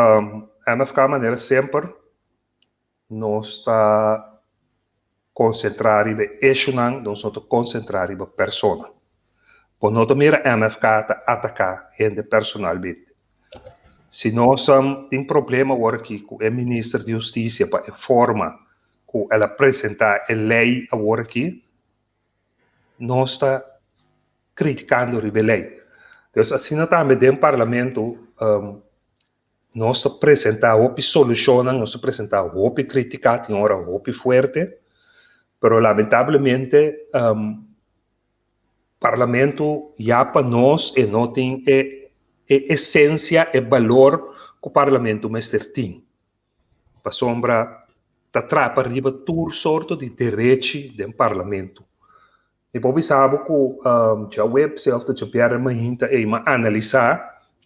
MFK manera semper nos ta konsentrá riba e eshunan, nos no ta konsentrá riba persona. Bo no ta mira MFK ta ataká hende personalmente. Si nos tin problema awor aki ku e minister di hustisia pa e forma ku el a presentá e lei awor aki, nos ta kritikando riba e lei. Dus asina tambe den parlamento nos ta presentá hopi solushonnan, nos ta presentá hopi kritika, tin ora hopi fuerte, pero lamentablemente Parlamento ya pa nos e no tin e e esencia, e balor cu Parlamento mester tin. Pasobra ta trapa riba tur sorto di derechi den Parlamento. Mi por bisa bo cu djaweps of ta djabièrnè mainta ey mi a analisa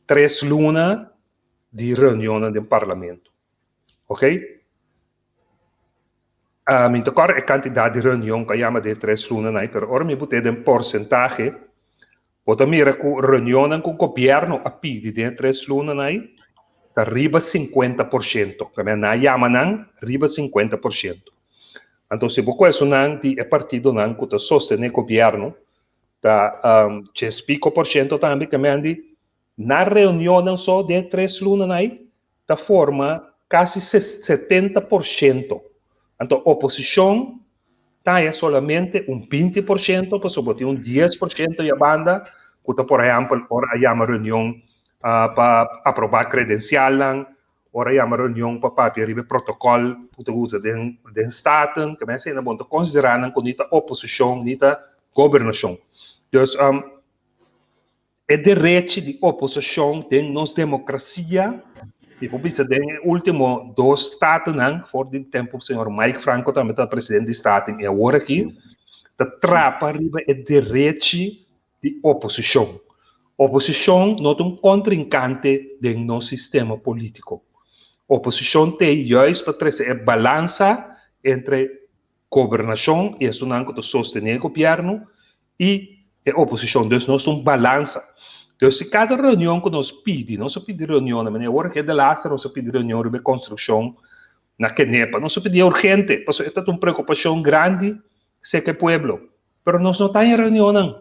tres luna di reunionnan den Parlamento. Ok? Mi ta kòrda e kantidat di reunion ku a yama den e tres lunanan ei, pero ora mi bot'é den porsentahe, bo ta mira ku reunionnan ku gobièrnu a pidi den e tres lunanan ei ta riba 50%. Nan a yama nan riba 50%. Anto si bo kohe esunnan di e partidonan ku ta sostené gobièrnu ta djes piko por shento tambe, ke men di Na reunionnan so den e tres lunanan ei ta forma kasi 70%. Anto oposishon ta haña solamente un 20% pasobra bo tin un 10% ya banda ku ta por ehèmpel ora a yama reunion pa aprobá kredensialnan, ora a yama reunion pa papia riba e protokòl ku ta usa den den Staten, ke men asina bo no ta konsiderá nan ku ni ta oposishon ni ta gobernashon. Dus E derechi di oposishon den nos demokrasia, mi por bisa den e último dos statennan, for di tempu señor Mike Franco tambe ta presidente di Staten i awor aki, ta trapa riba e derechi di oposishon. Oposishon no ta un kontrinkante den nos sistema polítiko. Oposishon t'ei juist pa trese e balansa entre gobernashon i esunnan ku ta sostené e gobièrnu i e oposishon. Dus nos ta un balansa. Dus si kada reunion ku nos pidi, nos a pidi reunionnan, manera awor ke delaster nos a pidi reunion riba e konstrukshon na Kenepa, nos a pidi e urgente, pasobra e ta un preokupashon grandi serka e pueblo. Pero nos no ta den reunionnan.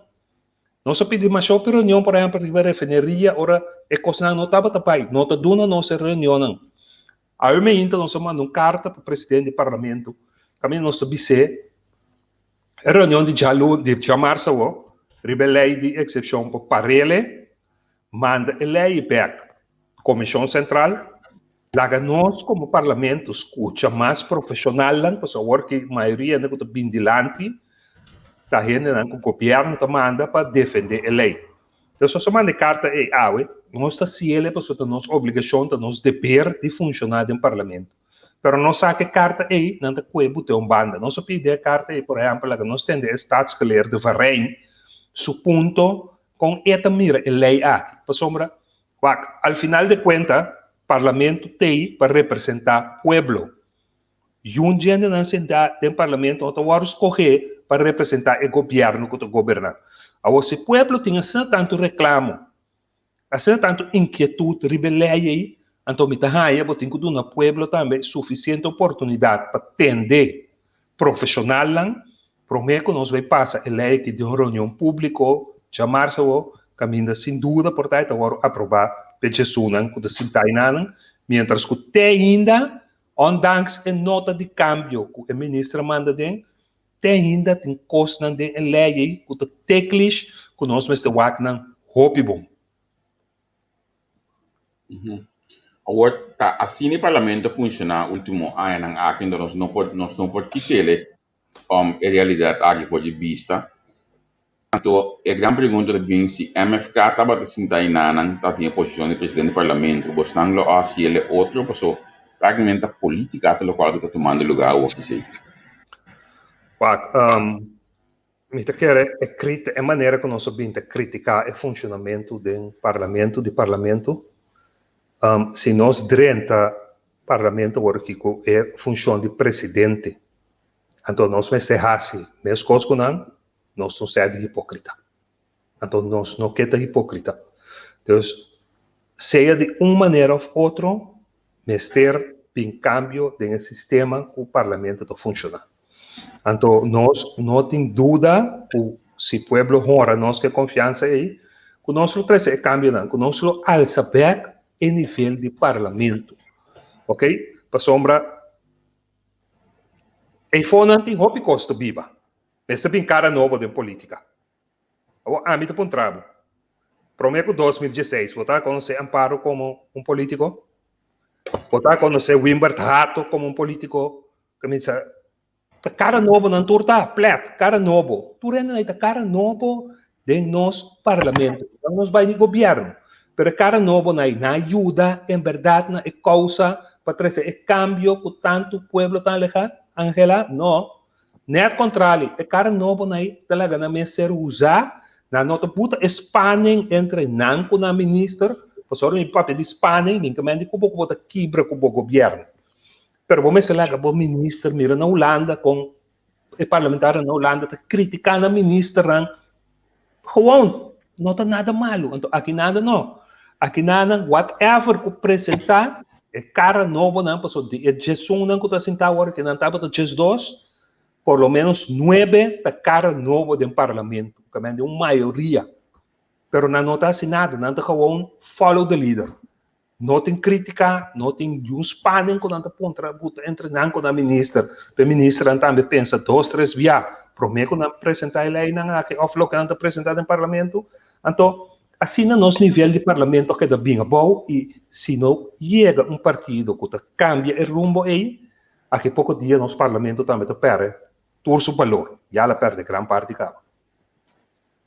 Nos a pidi masha hopi reunion, por ehèmpel riba e refineria ora e kosnan no tabata bai, no ta duna nos e reunionnan. Awe meinta nos a manda un karta pa presidente di parlamento kaminda nos ta bis'é e reunion di djalu di djamars awo riba e lei di eksepshon pa parele manda e lei bek komishon sentral laga nos komo parlamento skucha mas profeshonalnan pasobra awor ki mayoria hende ku ta bin dilanti ta hendenan ku gobièrnu ta manda pa defendé e lei. Nos a manda e karta ei awe, nos ta hasiel pasobra ta nos obligashon, ta nos deber di funshoná den parlamento. Pero nos sa ku e karta ei nan ta kue but'é un banda. Nos a pidi e karta ei, por ehèmpel, laga nos tende e Staatsgeleerde Van Rijn su punto kon e ta mira e lei aki. Pasobra, wak, al final de kuenta, parlamento t'ei pa representá pueblo. Yun djendenan sentá den parlamento no ta wòrdu skohé. pa representá e gobièrnu ku ta goberná. Awor si pueblo tin asina tantu reklamo, asina tantu inkietut riba e lei ei, anto mi ta haña bo tin ku duna pueblo tambe sufisiente oportunidat pa tende profeshonalnan promé ku nos bai pasa e lei aki den un reunion públiko djamarsa awor kaminda sin duda por ta e ta wòrdu aprobá p'e djesunan ku ta sintá einanan, miéntras ku te ainda Ondanks e nota di kambio ku e minister a manda den, te ainda tin kosnan den e lei ei ku ta teklish ku nos mester wak nan hopi bon. Awor, ta asina e parlamento a funshoná último añanan aki, enton nos no por nos no por kit'el e realidat aki for di bista. Anto e gran pregunta ta bin si MFK tabata sinta einanan ta tin e posicion di presidente di parlamento, bosnan lo a haci el e otro paso practicamente ta politica ta locual cu ta tumando lugar awor kisei. Wak, mi ta kere e e manera cu nos a bin ta critica e funcionamento den parlamento di parlamento, si nos drenta parlamento awor aki cu e funcion di presidente, anto nos mester haci mescos cu nan, Nos no ser di hipókrita. Anto nos no ke ta hipókrita. Dus, sea di un manera òf otro, mester bin kambio den e sistema ku parlamento ta funshoná. Anto nos no tin duda ku si pueblo honra nos ku e konfiansa ei, ku nos lo trese e kambionan, ku nos lo alsa bèk e nivel di parlamento. Oké? Pasobra eifonan tin hopi kos ta biba. Mester bin kara nobo den politica. Awor ami ta puntra bo, prome ku 2016 bo ta konosé Amparo komo un politico? Bo ta konosé Wimbert Hato komo un politico? Kaminsa ta kara nobo nan tur ta, plet, kara nobo. Tur hende nan ta kara nobo den nos parlamento. Nan nos bai di gobierno. Pero e kara nobo nan nan yuda en berdad na e kousa pa trese e kambio ku tantu pueblo ta aleha, anhela? No. Net kontrali, e kara nobo nan ei ta laga nan mes ser usá, nan no ta buta e spanning entre nan ku nan minister, pasobra mi papia di spanning, mi ta mende ku bo ku bo ta kibra ku bo gobièrnu. Pero bo mester laga bo minister mira na Hulanda kon e parlamentarionan na Hulanda ta kritiká nan ministernan gewoon, no ta nada malu. Anto aki nada no. Aki nada whatever ku presentá e kara nobonan pasobra di e diesunnan ku ta sintá awor ki nan tabata 12, por lo menos nuebe ta kara nobo den parlamento, ku ta un mayoria. Pero nan no ta hasi nada, nan ta gewoon follow the leader. No tin kritika, no tin niun spanning ku nan ta puntra buta entre nan ku nan minister. P'e ministernan tambe pensa dos tres bia promé ku nan presentá e leinan aki òf loke nan ta presentá den parlamento. Anto, asina nos nivel di parlamento a keda bin abou i si no yega un partido ku ta kambia e rumbo ei, aki poko dia nos parlamento tambe ta pèrdè tur su balor. Ya el a pèrdè gran parti kaba.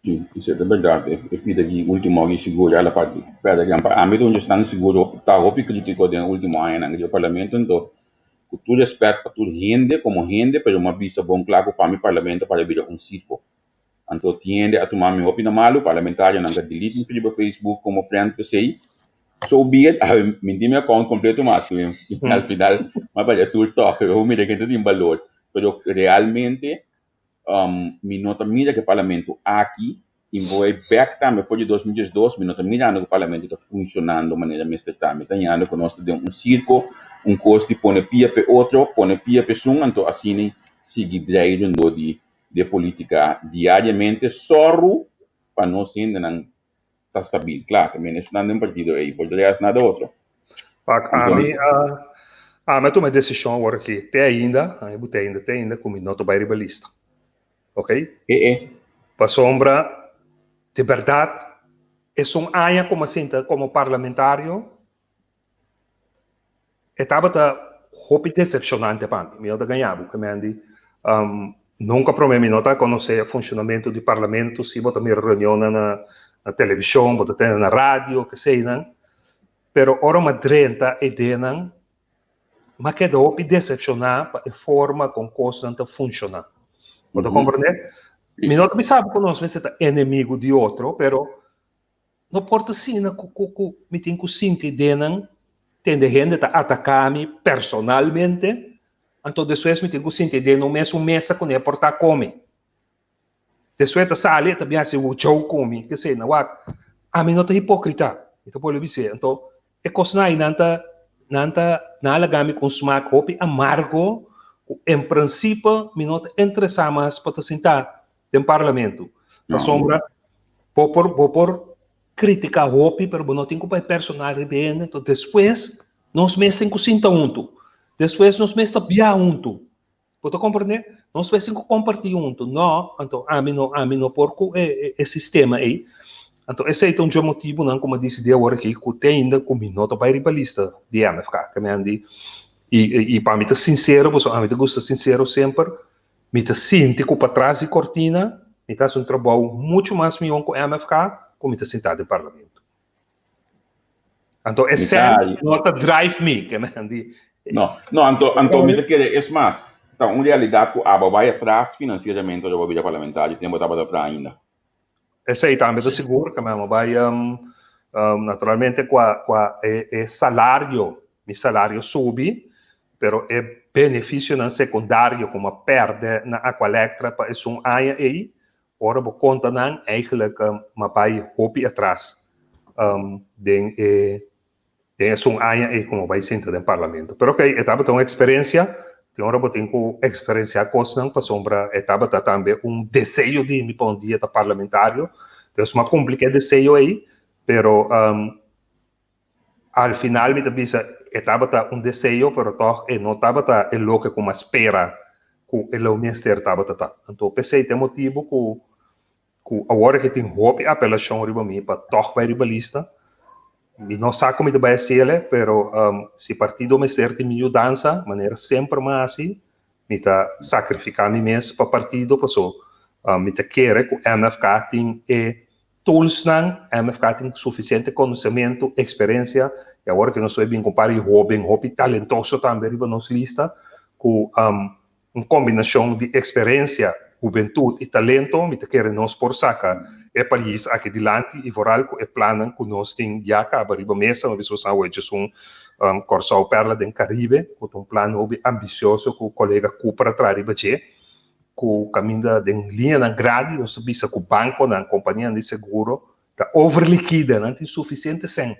Sí, esei ta bèrdat. E pida di último aki sigur ya la parti pèrdè gran parti. Ami ta un esnan sigur ta hopi krítiko den e último añanan di e parlamento, anto ku tur rèspèt pa tur hende komo hende, pero mi a bisa bon kla ku pa mi parlamento para bira un sirko. Anto tin hende a tuma mi hopi na malu, parlamentarionan ta delete mi riba Facebook komo friend p'esei. So be it, awe mi tin mi account kompleto mas ku al final mi a baya tur tòg, pero mi mira kende tin balor. Pero realmente Mi no ta mira ku e parlamento aki, i mi por bai bèk tambe for di 2012, mi no ta mirando ku e parlamento ta funshonando manera mester ta. Mi ta hañando ku nos ta den un sirko, un kos di pone pia p'e otro, pone pia p'esun, anto asina sigui drei rondó di di e polítika diariamente, sòru pa nos hendenan ta stabil. Kla, ta mene esnan den partido ei, por de rest nada otro. Pak, ami a ami a tuma e desishon awor aki, te ainda, ami bute ainda, te ainda ku mi no ta bai riba lista. Ok? E e. Pasobra, di bèrdat, esun aña ku mi a sinta komo parlamentario, E tabata hopi decepcionante pa mi. Mi no ta gaña bo, Mandy. Nunca prome mi no ta conoce e funcionamento di parlamento, si bo ta mira reunionnan na television, bo ta tende na radio, keseinan. Pero ora mi a drenta e denan, mi a keda hopi decepciona pa e forma con cosnan ta funciona. Bo ta comprende? Mi no ta bisa bo cu nos mester ta enemigo di otro, pero No por ta asina ku ku ku mi tin ku sinti denan tende hende ta ataká mi personalmente, anto despues mi tin ku sinti den un mesun mesa ku ne por ta kome. Despues ta sali e ta bin hasi joke ku mi, kesei na wak. Ami no ta hipokrita, mi ta bolbe bis'é. Anto e kosnan ei nan ta nan ta nan a laga mi ku un smak hopi amargo ku en prinsipe mi no ta interesá mas pa ta sintá den parlamento. Pasobra bo por bo por kritiká hopi pero bo no tin ku bai personal riba hende. Anto despues nos mes tin ku sinta huntu, despues nos mes ta bia huntu. Bo ta komprendé? Nos mester ku kompartí huntu. No, anto ami no, ami no por ku e e sistema ei. Anto esei ta un dje motibunan ku mi a disidí awor aki ku te ainda ku mi no ta bai riba lista di MFK. Ke mi a di, i i pa mi ta sinsero, pasobra ami ta gusta sinsero semper, mi ta sinti ku patras di kortina mi ta hasi un trabou muchu mas mihó ku MFK ku mi ta sintá den parlamento. Anto e sèn no ta drive mi, ke men di. No, no, anto, anto mi ta kere, es mas, ta un realidat ku abo bai atras finansieramente ora bo bira parlamentario, tempo tabata tra ainda. Esei tambe ta sigur, ke men bai, naturalmente kua, kua e, e salario, mi salario subi, pero e benefisionan sekundario ku mi a pèrdè na Aqualectra pa esun aña ei, Ora bo konta nan, eigenlijk m'a bai hopi atras den e den esun aña ei ku m'a bai sinta den parlamento. Pero okey, e tabata un eksperensia, tin ora bo tin ku eksperensiá kosnan pasobra e tabata tambe un deseo di mi pa un dia ta parlamentario. Dus m'a kumpli ku e deseo ei, pero Al final mi ta bisa e tabata un deseo pero tog e no tabata e loke ku m'a spera ku e lo mester tabata ta. Anto p'esei ta e motibu ku ku awor ke tin hopi apelashon riba mi pa tog bai riba lista. Mi no sa ku mi ta bai hasiel pero si partido mester tin mi yudansa manera semper m'a hasi mi ta sakrifiká mi mes pa partido paso mi ta kere ku MFK tin e Toolsnan, MFK tin sufisiente konosementu, eksperensia, i awor ke nos ta bin ku un par di hóben hopi talentoso tambe riba nos lista, ku un kombinashon di eksperensia, hubentut i talento, mi ta kere nos por saka e pais aki dilanti i vooral ku e plannan ku nos tin ya kaba riba mesa. Mi bisa boso awe djes un Kòrsou Pèrla den Karibe, ku ta un plan hopi ambisioso ku kolega Cooper a traha riba dje. ku kaminda den liñanan grandi nos ta bisa ku bankonan, kompanianan di seguro ta overlikide, nan tin sufisiente sèn.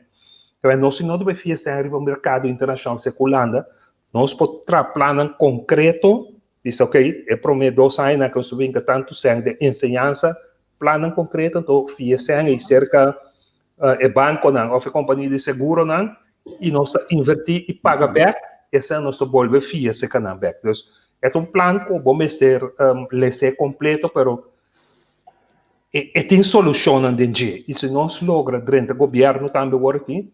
Pero nos si no ta bai fia sèn riba merkado internashonal sea ku Hulanda, nos por traha plannan konkreto, bisa ok, e promé dos añanan ku nos ta brinka tantu sèn den enseñansa, plannan konkreto, anto fia sèn ei serka e bankonan òf e kompania di seguronan i nos ta invertí i paga bèk, esei nos ta bolbe fia serka nan bèk. Dus e ta un plan ku bo mester les'é kompleto pero e e tin solushonnan den dje i si nos logra drenta gobièrnu tambe wor aki,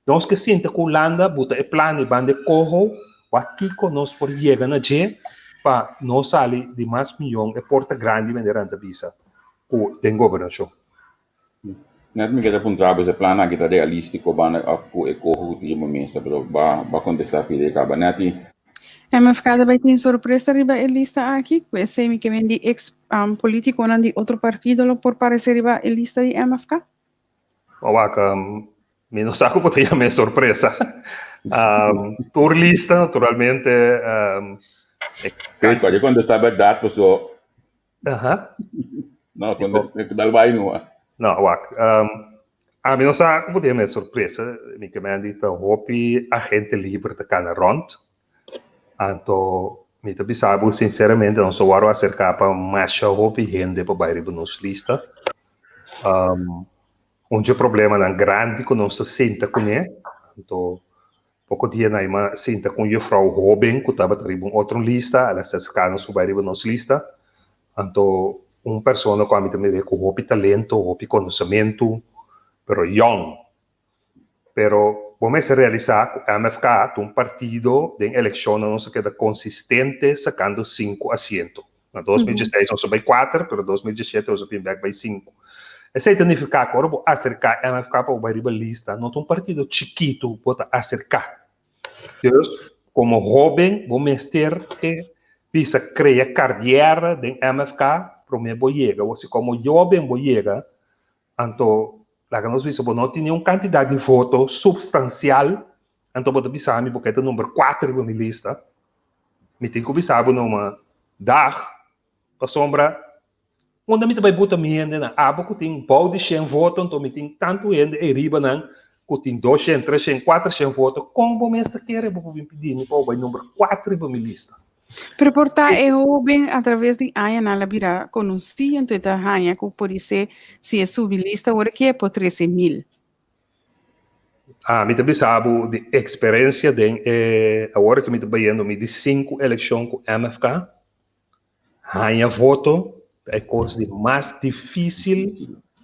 nos ke sinta ku Hulanda buta e plan i banda e koho wak kiko nos por yega na dje pa nos sali di mas miyon e porta grandi manera nan ta bisa ku den gobernashon. Net mi keda puntra bo si e plan aki ta realístiko banda òf ku e koho ku tin riba mesa, pero ba ba kontestá pidi e kaba. Netty. MFK ta bai tin sorpresa riba e lista aki? Ku esei mi ke men di eks politikonan di otro partido lo por parese riba e lista di MFK? Wak, mi no sa ku por ta yama e sorpresa. Tur lista naturalmente. Sí, cualkier kontestá bèrdat paso Aha. No, cuando dal bai no. No, wak. Um, ami no sa como te me sorpresa. Mi ke men di ta hopi agente liber ta kana rond. Anto mi ta bisa bo sinceramente nos a wòrdu aserká pa masha hopi hende pa bai riba nos lista. Um, un dje problemanan grandi ku nos ta sinta kuné, anto Poko dia Naima sinta ku un jufrou hóben ku tabata riba un otro lista, el a aserká nos ku bai riba nos lista. Anto un persona ku ami ta mira ku hopi talento, hopi konosementu, pero yòn. Pero bo mester realisá ku MFK ta un partido den elekshonnan nos a keda konsistente sakando sinku asiento. Na 2016 nos a bai kuater, pero 2017 nos a bin bèk bai sinku. Esei ta nifiká ku ora bo aserká MFK pa bo bai riba lista, no ta un partido chikitu bo ta aserká. Dus, komo hóben bo mester ke bisa krea kariera den MFK promé bo yega. Si komo hóben bo yega, anto laga nos bisa bo no tin un kantidat di voto supstansial, anto bo ta bisa mi bo ke ta number kuater riba mi lista. Mi tin ku bisa bo numa dag, pasobra. Unda mi ta bai buta mi hendenan? Abo ku tin bou di shen voto, anto mi tin tantu hende ei riba nan ku tin doshen, treshen, kuatershen voto. Kon bo mes ta kere bo por bin pidi mi pa bo bai number kuater riba mi lista? Pero por ta e hoben a traves di añanan la bira konosí, anto e ta haña ku podisé si e subi lista ora ke e por trese mil. Ah, mi ta bisa bo di eksperensia den e awor ku mi ta bayendo mi di sinku elekshon ku MFK. Haña voto ta e kos di mas difísil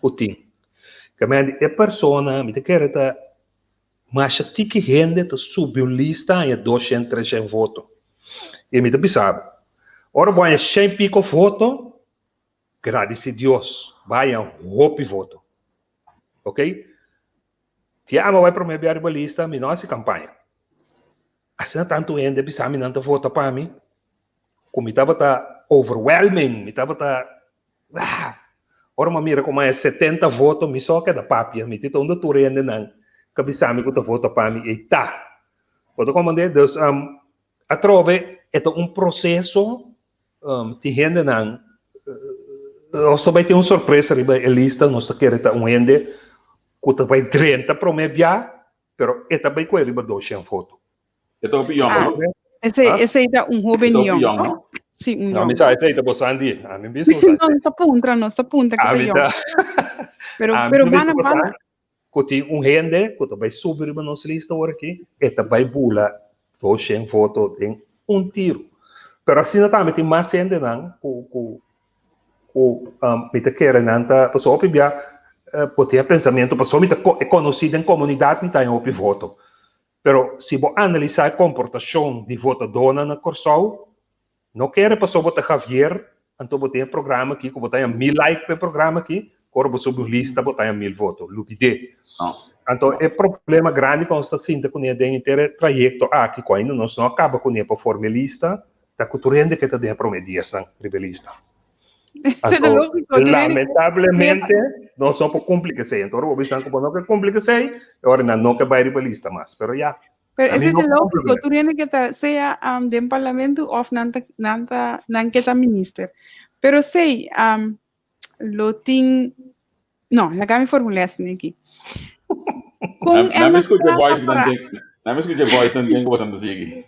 ku tin. Kementi e persona, mi ta kere ta masha tiki hende ta subi un lista haña doshen, treshen voto. I mi ta bisa bo, ora bo haña shen piko voto, gradisí Dios, bo haña hopi voto. Ok? Tia ama bai promé bia riba lista, mi no hasi kampaña. Asina tantu hende a bisa mi nan ta vota pa mi, ku mi tabata overwhelming, mi tabata ah! Ora mi a mira kuma e 70 voto, mi so a keda papia, mi ti ta unda tur hendenan ku a bisa mi ku ta vota pa mi ei ta. Bo ta komprendé? Dus atrobe e ta un proseso, tin hendenan, nos ta bai tin un sorpresa riba e lista, nos ta kere ta un hende ku ta bai drenta promé bia, Pero e ta bai koe riba doshen foto. E ta hopi yong, no? Esei, ah? Esei ta un hoben yong, no? No? Sí, un yong. No, mi sa, esei ta bosan di. A mi bisa No, nos ta puntra, nos ta puntra que ta yong. Pero, pero bana, bana. Ku tin un hende ku ta bai subi riba nos lista ora aki, e ta bai bula doshen foto den un tiro. Pero asina tambe tin mas hendenan ku ku ku mi ta kere nan ta, pasobra hopi bia bo tin e pensamentu pasobra mi ta konosí den komunidat mi ta haña hopi voto. Pero si bo analisá e komportashon di votadónan na Kòrsou, no kere pasobra bo ta Javier anto bo tin e programa aki ku bo ta haña mil like pa e programa aki, ku ora bo subi un lista bo ta haña mil voto. Lubid'é. Anto e problema grandi ku nos ta sinta kuné den henter e trayekto aki ku ainda nos no a kaba kuné pa forma e lista, Ta ku tur hende ke ta den e promé diesnan riba e lista. Anto, lamentablemente, nos no por kumpli ku esei. Anto, ora bo bisa ku bo no ke kumpli ku esei, e ora nan no ke bai riba e lista mas. Pero ya. Pero esei ta lógiko, tur hende ke ta sea den parlamento òf nan ta, nan ta, nan ke ta minister. Pero esei, lo tin, no, laga mi formulá esei aki. Kon MFK ta pará? Nami skucha voice nan den ku boso ta sigui.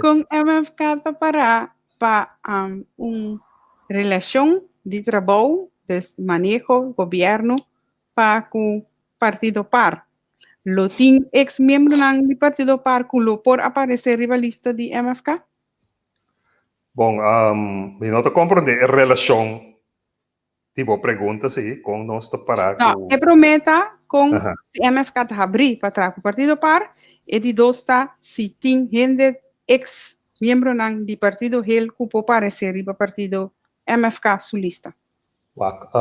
Kon MFK ta pará pa un relashon di trabou, dus maneho, gobièrnu, pa ku Partido par? Lo tin eks miembronan di Partido par ku lo por aparesé riba lista di MFK? Bon, mi no ta komprondé e relashon di bo pregunta, si, kon nos ta pará ku. No, e promé ta kon si MFK ta habrí pa traha ku Partido par, e di dos ta si tin hende eks miembronan di Partido Hel ku por paresé riba Partido MFK su lista. Wak,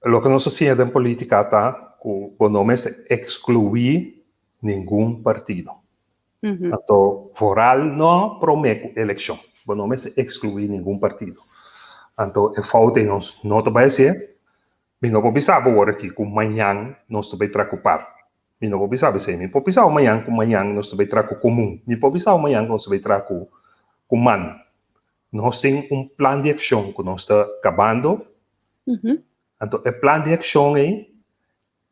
loke nos a siña den polítika ta ku bo no mester ekskluí ningun partido. Anto vooral no promé ku elekshon. Bo no mester ekskluí ningun partido. Anto e fout ei nos no ta bai hasié. Mi no por bisa bo awor aki ku mañan nos ta bai traha ku par. Mi no por bisa bo esei. Mi por bisa bo mañan ku mañan nos ta bai traha ku komun. Mi por bisa bo mañan ku nos ta bai traha ku ku man. Nos tin un plan di akshon ku nos ta kabando. Anto e plan di akshon ei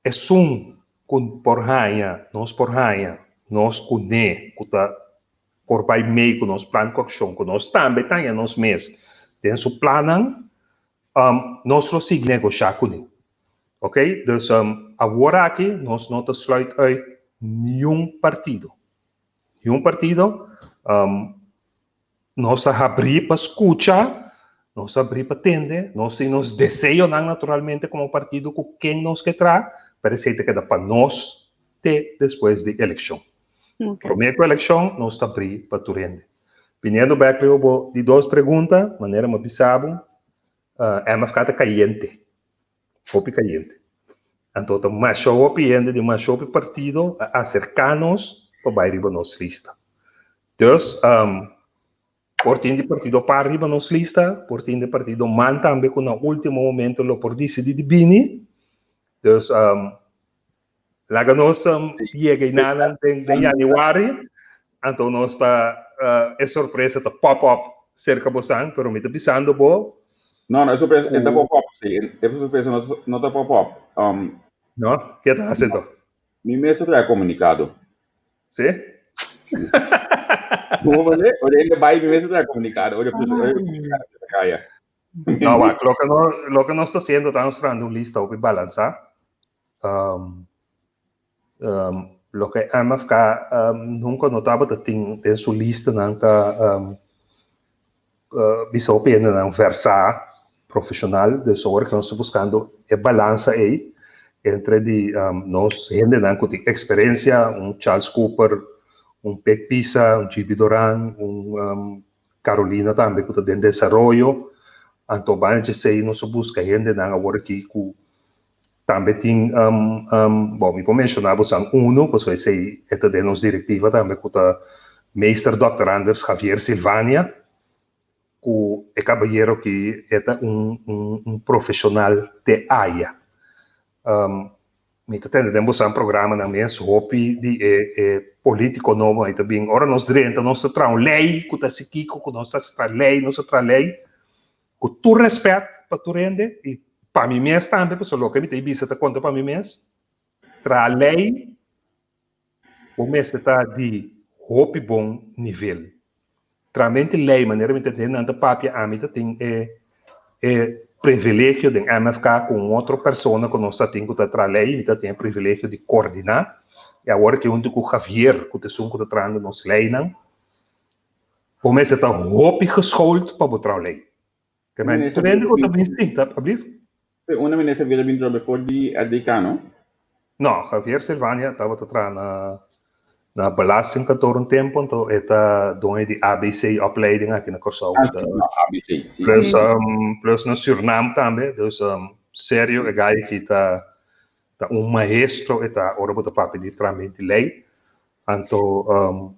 Esun ku por haña, nos por haña, nos kuné ku ta por bai mei ku nos plan ku akshon, ku nos tambe ta haña nos mes den su plannan, nos lo sigui negoshá kuné. Oké, dus awor aki nos no ta sluit uit niun partido. Niun partido. Nos a habrí pa skucha, nos a habrí pa tende, nos tin nos deseonan naturalmente komo partido ku ken nos ke traha, pero esei ta keda pa nos te despues di elekshon. Promé ku elekshon nos ta habrí pa tur hende. Biniendo bèk riba bo di dos pregunta, manera mi a bisa bo, MFK ta kayente, hopi kayente. Anto ta masha hopi hende di masha hopi partido a aserká nos pa bai riba nos lista. Dus, por tin di partido par riba nos lista, por tin di partido man tambe ku na último momento lo por disidí di bini. Dus, laga nos yega i nanan den januari, anto nos ta, e sorpresa ta pop up. serka bosan, pero mi ta bisando bo. No, no, e sorpresa e ta pop up, sí, e sorpresa no, no ta pop up. No? Ke ta hasi enton? Mi mes a traha komunikado. Sí? Como vale? Ora hende bai, mi mes a traha komunikado. Ora cruza, ora cruza kaya. No, wak, loke no, loke nos ta haciendo ta nos trahando un lista hopi balansa. Loke MFK nunca no tabata tin den su listanan ta bisa hopi hendenan versá profesional, dus awor nos ta buscando e balansa ei entre di nos hendenan cu tin experiencia, un Charles Cooper, un Pek Pisa, un Gibi Doran, un Carolina tambe cu ta den desaroyo, anto banda djesei nos a busca hendenan awor aki cu tambe tin, bon mi por menciona bosan uno pasobra esey e ta den nos directiva tambe cu ta Meester Doctor Anders Javier Silvania cu e cabayero aki e ta un un profesional te aya. Mi ta tende den bosan programanan mes hopi di e e politico nobo ei ta bin ora nos drenta nos ta traha un ley cu ta haci kico cu nos ta traha ley nos ta traha ley cu tur respet pa tur hende y pa mi mes tambe pasobra loke mi ta bisa ta conta pa mi mes traha ley Bo mester ta di hopi bon nivel. Tramente ley manera mi ta tende nan ta papia ami ta tin e e privilegio den MFK cu un otro persona cu nos ta tin cu ta traha ley mi ta tin e privilegio di coordina y awor aki hunto cu Javier cu ta esun cu ta trahando nos leynan bo mester ta hopi geschoold pa bo traha ley. Ke men tur hende ku ta bin sinta, ablief? Unda minister Javier a bin trobe for di RDK, no? No, Javier Silvania tabata traha na na belastingkantoor un tempu, anto e ta doño di ABC Opleiding aki na Kòrsou. Ah, si, no, ABC, si, Plus, plus na Surnam tambe, dus serio e gai aki ta ta un maestro e ta ora bo ta papia di tramenti lei. Anto,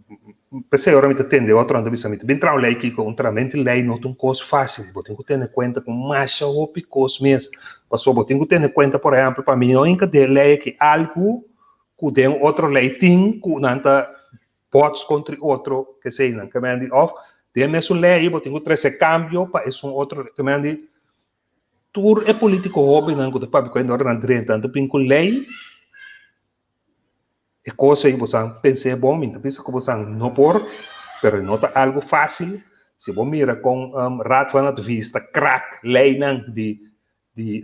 p'esei ora mi ta tende otronan ta bisa mi ta bin traha un lei kiko, un tramenti lei no ta un kos fásil, bo tin ku tene kuenta ku masha hopi kos mes, pasobra bo tin ku tene kuenta por ehèmpel pa mi no hinka den lei aki algu ku den otro lei tin ku nan ta bots kontra otro keseinan, ke men di òf den mesun lei bo tin ku trese kambio pa esun otro lei, ke men di tur e polítiko hóbennan ku ta papia ku hende ora nan drenta nan ta bin ku lei. E kos ei bosan pens'é bon, mi ta bisa ku bosan no por, pero e no ta algu fásil. Si bo mira kon Raad van Advies ta krak leinan di di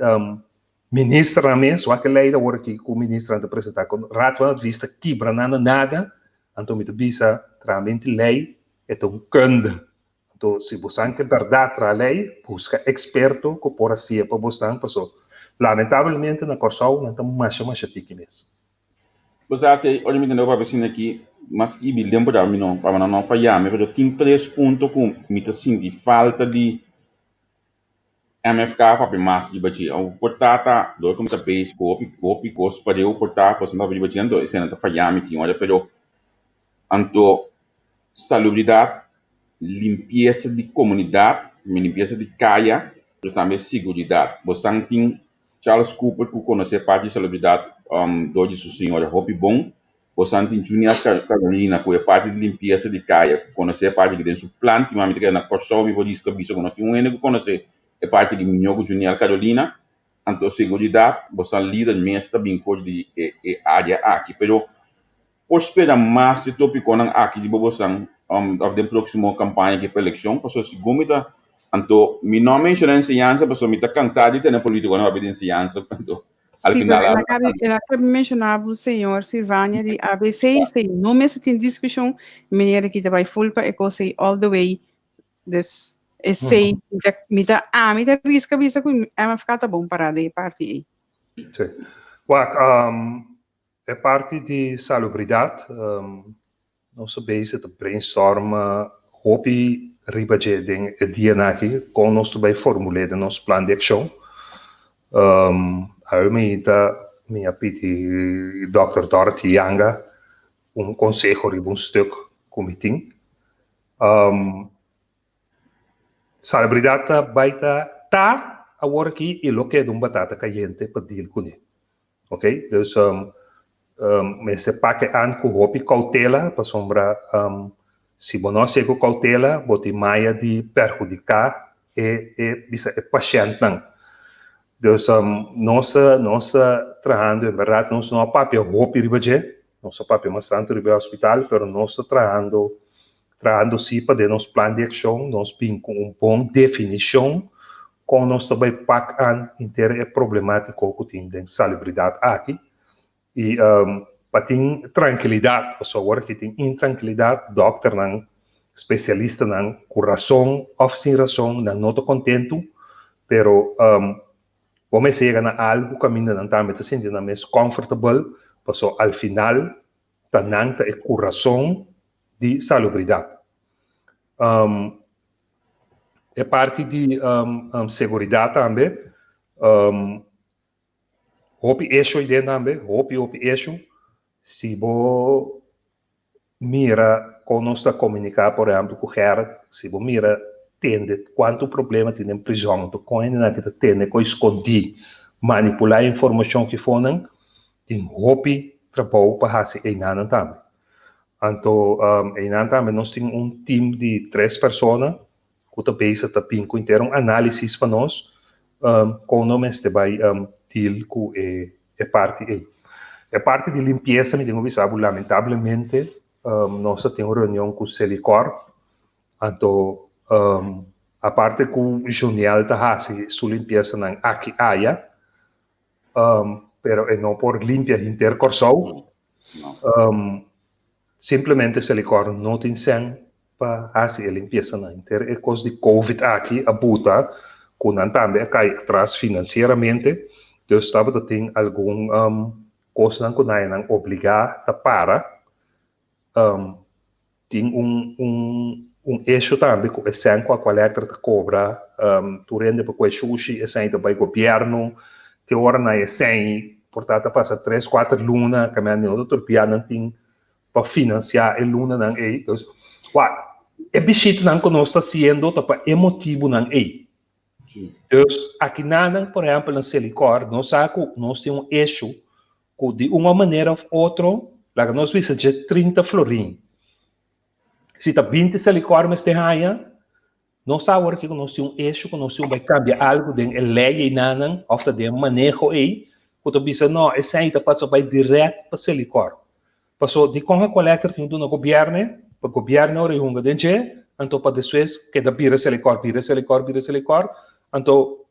ministernan mes, wak e lei awor aki ku ministernan ta presentá, kon Raad van Advies ta kibra nan na nada, anto mi ta bisa trahamentu lei e ta un kunde. Anto si bosan ke bèrdat traha lei, buska eksperto ku por hasié pa bosan, paso lamentablemente na Kòrsou nan ta masha masha tiki mes. Bo sa si ora mi tende papia asina aki, mas skibi limpo ta mi no, pa nan no faya mi, pero tin tres punto ku mi ta sinti falta di MFK papia mas riba dje. Awo por ta ta dor ku mi ta bezig ku hopi hopi kos pareu por ta pasobra mi ta papia riba dje anto esei nan ta faya mi tin ora, pero anto salubridat, limpiesa di komunidat, limpiesa di kaya, pero tambe siguridat. Bo san tin Charles Cooper ku konosé parti di salubridat dor di su señora hopi bon. Bosan tin Junior Carolina ku e parti di limpiesa di kaya ku konosé e parti aki den su plan. Tin mami ta keda na Kòrsou mi por riska bisa ku no tin un hende ku konosé e parti aki mihó ku Junior Carolina. Anto seguridat bosan lider mes ta bin for di e área aki. Pero por spera mas di topikonan aki riba bosan òf den próksimo kampaña aki pa elekshon pasobra segun mi ta anto mi no a menshoná enseñansa pasobra mi ta kansá di tene polítikonan papia di enseñansa anto al Sí, final pero el a kabi el a kabi menshoná bo señor Silvania di ABC si no mester tin diskushon meneer aki ta bai full pa e kos ei all the way dus esei mi ta mi ta ami ta riska bisa ku MFK ta bon pará den e parti ei. Sí. Wak, E parti di salubridat, nos ta bezig ta brainstorm hopi riba dje den e dianan aki kon nos ta bai formul'é den nos plan di akshon. Awe mi ta mi a pidi dòkter Dorothy Janga un konseho riba un stuk ku mi tin. Salubridat ta bai ta ta awor aki i lo keda un batata kayente pa deal kuné. Ok, dus mester pak e an ku hopi koutela pasobra Si bo no hasié ku koutela, bo tin maya di perhudiká e e bisa e pashèntnan. Dus nos nos ta trahando, en bèrdat nos no a papia hopi riba dje, nos a papia mas tantu riba e hospital, pero nos ta trahando trahando si pa den nos plan di akshon nos bin ku un bon definishon kon nos ta bai pak an henter e problemátiko ku tin den salubridat aki. I pa tin trankilidat, pasobra awor aki tin intrankilidat, dòkternan, spesialistanan ku rason òf sin rason nan no ta kontentu, pero bo mester yega na algu kaminda nan tambe ta sinti nan mes comfortable, pasobra al final ta nan ta e kurason di salubridat. E parti di seguridat tambe. Hopi esho ei den tambe, hopi hopi esho. Si bo mira kon nos ta komuniká por ehèmpel ku Gerrit, si bo mira tende kuantu problema tin den prizòn, to kon hendenan ki ta tende kos skondí, manipulá informashon kifonan, tin hopi trabou pa hasi einanan tambe. Anto einan tambe nos tin un tim di tres persona ku ta bezig ta bin ku henter un análisis pa nos kon no mester bai deal ku e e parti ei. E parti di limpiesa mi tin ku bisa bo lamentablemente nos a tin un reunion ku Selikor anto aparte ku Juniel ta hasi su limpiesa nan aki aya pero e no por limpia henter Kòrsou. Simplemente Selikor no tin sèn pa hasi e limpiesanan. Henter e kos di Covid aki a buta ku nan tambe a kai atras finansieramente, dus tabata tin algun kosnan ku nan nan obligá ta para. Tin un un un issue tambe ku e sèn ku Aqualectra ta kobra tur hende pa kue shushi, e sèn ta bai gobièrnu, te ora nan e sèn por ta ta pasa tres kuater luna, kaminda di otro bia nan tin pa finansiá e lunanan ei. Dus, wak, e bishitanan ku nos ta hasiendo ta pa e motibunan ei. Dus, akinanan, por ehèmpel na Selikor, nos sa ku nos tin un issue ku di un manera òf otro, laga nos bisa dje 30 florin. Si ta 20 Selikor mester haña, nos sa awor ku nos tin un issue ku nos tin bai kambia algu den e lei einanan òf ta den e maneho ei, ku ta bisa no, esei ta pasa bai dirèkt pa Selikor. Paso dikon Aqualectra tin duna gobièrnu, pa gobièrnu ora e hunga den dje, anto pa despues keda bira Selikor, bira Selikor, bira Selikor, anto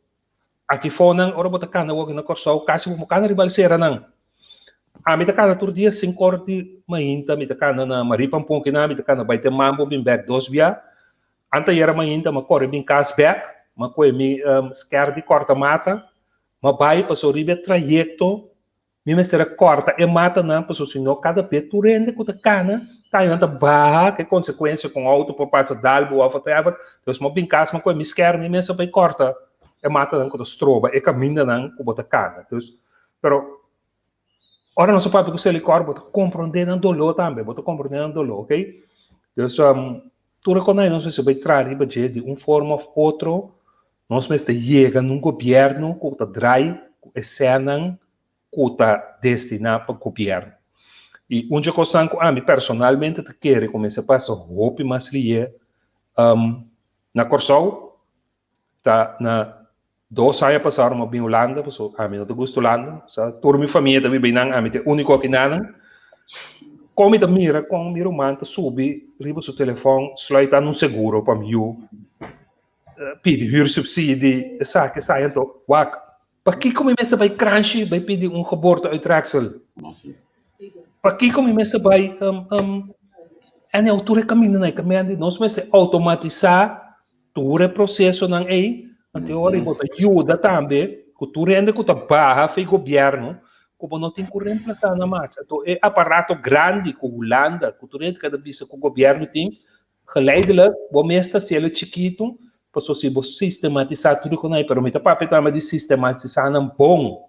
Aki fonan ora bo ta kana woki na Kòrsou kasi bo kana riba alseranan. Ami ta kana tur dia sinku ora di mainta mi ta kana na Marie Pampon kinan mi ta kana bai te Mambo bin bèk dos bia. Antayera mainta mi a kore bin kas bèk mi a kohe mi skèr di kòrta mata mi a bai pasobra riba e trayekto Mi mester a kòrta e matanan pasobra si no kada be tur hende ku ta kana ta nan ta baha ku e konsekuensia ku un outo por pasa dal bo òf whatever. Dus mi a bin kas mi a kohe mi skèr mi mes a bai kòrta e matanan ku ta stroba e kamindanan ku bo ta kana. Dus pero ora nos a papia ku Selikor bo ta komprondé nan doló tambe, bo ta komprondé nan doló, oke. Dus tur e kos nos mester bai traha riba dje di un forma òf otro. Nos mester yega na un gobièrnu ku ta drai ku e sènnan ku ta destiná pa gobièrnu. I un dje kosnan ku ami personalmente ta kere ku mester pasa hopi mas lié na Kòrsou ta na dos aña pasá mi a bin Hulanda pasobra ami no ta gusta Hulanda. Sa tur mi famia ta biba einan, ami ta e úniko akinanan. Kon mi ta mira kon mi ruman ta subi riba su telefòn sluit an un seguro pa mi yu. Pidi huursubsidie, esaki, esaki, anto wak, pakiko mi mester bai Kranshi bai pidi un geboorte-uittreksel? Pakiko mi mester bai um, um, en e tur e kamindanan ei kaminda di nos mester outomatisá tur e prosesonan ei, anto ora bo ta yuda tambe ku tur hende ku ta baha for gobièrnu ku bo no tin ku remplasá nan mas. Anto e aparato grandi ku Hulanda, ku tur hende kada bisa ku gobièrnu tin, Geleidelijk, bo mes ta hasiel chikitu, paso si bo sistematisá tur ku nan, pero mi ta papia tambe di sistematisá nan bon.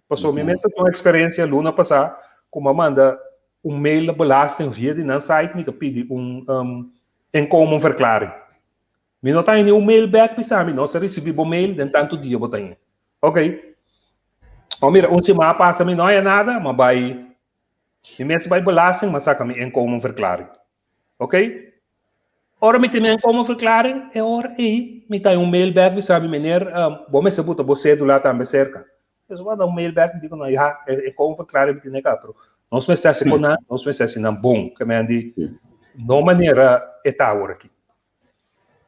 Paso mi mes ta tin un eksperensia luna pasá ku mi a manda un mail na belasting via di nan site, mi ta pidi un inkomenverklaring. Mi no ta haña ni un mail bèk bisa mi, nos a risibí bo mail den tantu dia bo ta haña. Ok. Bo mira, un siman a pasa mi no haña nada, mi a bai, mi mes bai belasting, mi a saka mi inkomenverklaring. Ok? Ora mi tin men como verklaring, e ora ei mi ta un mail back bisa mi meneer, bo mester buta bo cedula tambe cerca. Pues manda un mail back, mi dico no, ja, e como verklaring mi tin eka, pero nos mester hasi con nan, nos mester hasi nan bon, ke men di no manera e ta awor aki.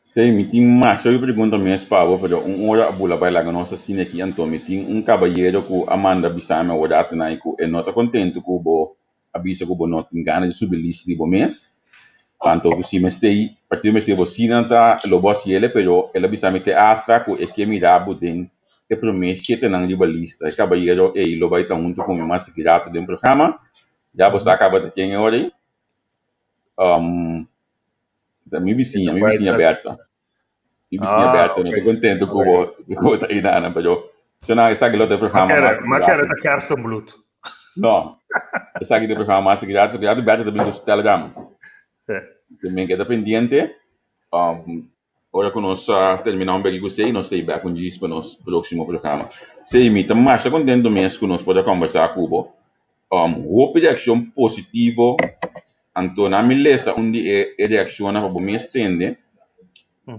Sí, mi tin masha hopi pregunta mes pa bo, pero un ora a bula bai laga nos asina aki, anto mi tin un cabayero cu a manda bisami awor datonan cu e no ta contento cu bo a bisa ku bo no tin gana di subi lista di bo mes. Anto ku si mester partido mester bo si nan ta lo bo hasi ele pero el a bisa mi te asta ku e ke mira bo den e prome shetenan riba lista. E kabayero ei lo bai ta huntu ku mi mas rato den programa. Ya bo sa kaba ta ken e ora ei. Ta mi bisiña, mi bisiña Berta. Mi bisiña Berta no ta contento cu bo cu bo ta einanan, pero so nan esaki lo ta e programa mas Ma kere ta kersenbloed. No, esaki ta e programa mas gratis, so gratis Berta ta bin cu su telegram. Te men keda pendiente, ora cu nos termina un beki cu esey, nos ta e bek un djis pa nos proximo programa. Sey, mi ta masha contento mes cu nos por a combersa cu bo. Hopi reaccion positivo, anto na mi lesa un di e reaccionnan pa bo mes tende,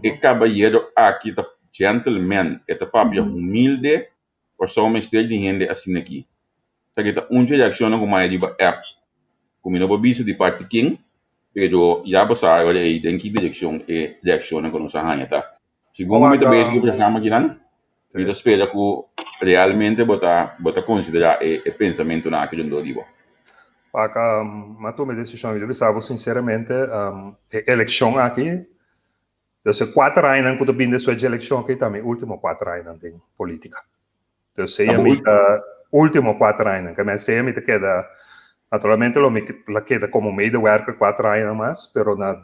e cabayero aki ta gentleman, e ta papia humilde, Kòrsou mester di hende asina aki. Esaki ta un dje reaccionnan cu maya riba app, cu mi no por bisa di parti ken, pero ya bo sa ora ei den ki direccion e reaccionnan cu nos a haña ta. Segun cu mi ta bezig cu e programa akinan, mi ta spera cu realmente bo ta bo ta considera e e pensamentonan aki rondó di bo. Wak, mi a tuma e decision, mi ta bisa bo sinceramente, e eleccion aki, dus e kuater añanan cu ta bini despues dje eleccion aki ta mi ultimo kuater añanan den politica. Dus sea mi ta ultimo kuater añanan, ke men sea mi ta keda, naturalmente lo mi la keda komo medewerker kuater añanan mas, pero na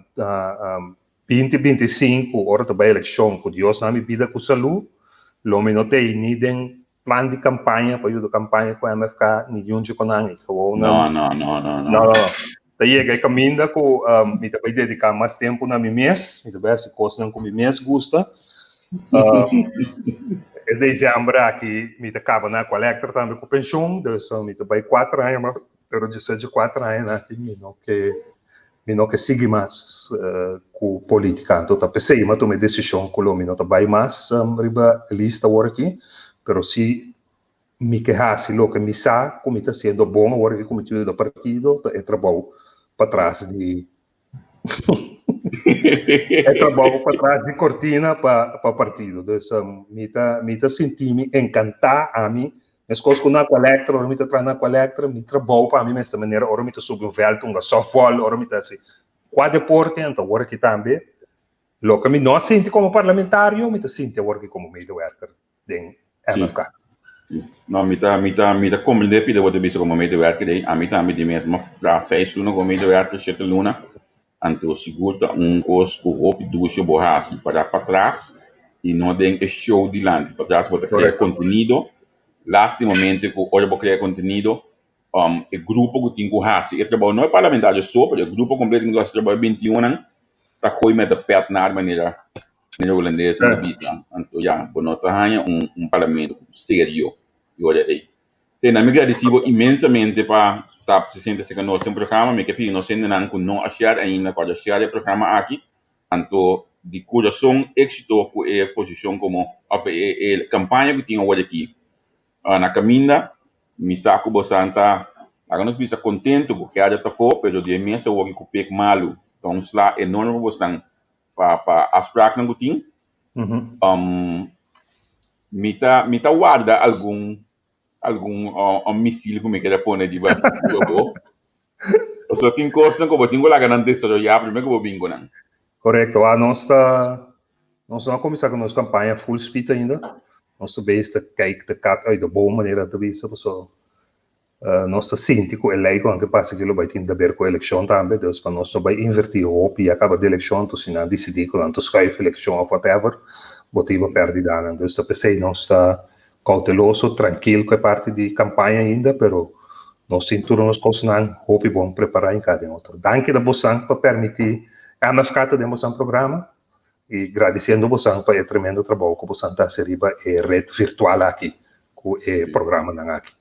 binti 25 ora ta bai elekshon ku Dios na mi bida ku salú, lo mi no tei ni den plan di kampaña pa yuda kampaña ku MFK ni yunchi ku nan i gewoon No, no, no, no, no. No, no, no. Ta yega e kaminda ku mi ta bai dediká mas tempu na mi mes, mi ta bai hasi kosnan ku mi mes gusta. E december aki mi ta kaba na Aqualectra tambe ku penshun, dus mi ta bai kuater aña mas, pero despues di kuater aña aki mi no ke mi no ke sigui mas ku politica. Anto ta p'esei mi a tuma e desishon ku lo mi no ta bai mas riba lista awor aki, pero si Mi ke hasi loke mi sa ku mi ta hasiendo bon awor aki ku mi ta yuda partido, ta e trabou patras di e trabou patras di kortina pa pa partido. Dus mi ta mi ta sinti mi enkantá ami, meskos ku na Aqualectra, ora mi ta traha na Aqualectra, mi trabou pa mi mester manera ora mi ta subi un vèlt hunga sòftbòl, ora mi ta hasi kua deporte, anto awor aki tambe loke mi no a sinti komo parlamentario, mi ta sinti awor aki komo medewerker. den MFK. No, mi ta, mi ta, mi ta comprende pida bo ta bisa como medewerker ei. Ami tambe di mes, ma tra seis luna como medewerker, shete luna. Anto sigur ta un kos ku hopi dushe bo hasi para patras i no den e show dilanti. Patras bo ta krea kontenido. Lastimamente ku ora bo krea kontenido, um, e grupo ku tin ku hasi e trabou, no e parlamentario so, pero e grupo kompleto ku tin ku hasi e trabou, e bintiunnan, ta gooi met de pet naar manera Manera hulandes nan ta bisa. Anto ya, bo no ta haña un un parlamento serio di ora ei. Sí, nan mi gradisí bo inmensamente pa ta presente serka nos den programa. Mi ke pidi nos hendenan ku no a share ainda ku a share e programa aki. Anto di kurason éksito ku e posishon komo òf e e kampaña ku tin awor aki na kaminda. Mi sa ku bosan ta laga nos bisa kontentu ku Gerda ta afó, pero di e mes awor ku pek malu ta un sla enorme pa bosnan pa pa afspraaknan ku tin. Um, mi ta mi ta warda algun algun um, misil ku mi keda pone riba riba bo. Pasobra tin kosnan ku bo tin ku laga nan desaroyá promé ku bo bin ku nan. Korekto. A nos ta nos no a kuminsá ku nos kampaña full speed ainda. Nos ta bezig ta kijk de kat uit de boom manera nan ta bisa pasobra Nos ta sinti ku e lei ku nan ke pasa aki lo bai tin daber ku elekshon tambe, dus pa nos no bai invertí hopi ya kaba di elekshon, anto si nan disidí ku nan ta schuif elekshon òf whatever, bo ta iba pèrdí danan. Dus ta p'esei nos ta kouteloso, trankil ku e parti di kampaña ainda, pero nos tin tur nos kosnan hopi bon prepará i kada den otro. Danki na bosan pa pèrmití MFK ta den bosan programa i gradisiendo bosan pa e tremendo trabou ku bosan ta hasi riba e ret virtual aki ku e programanan aki.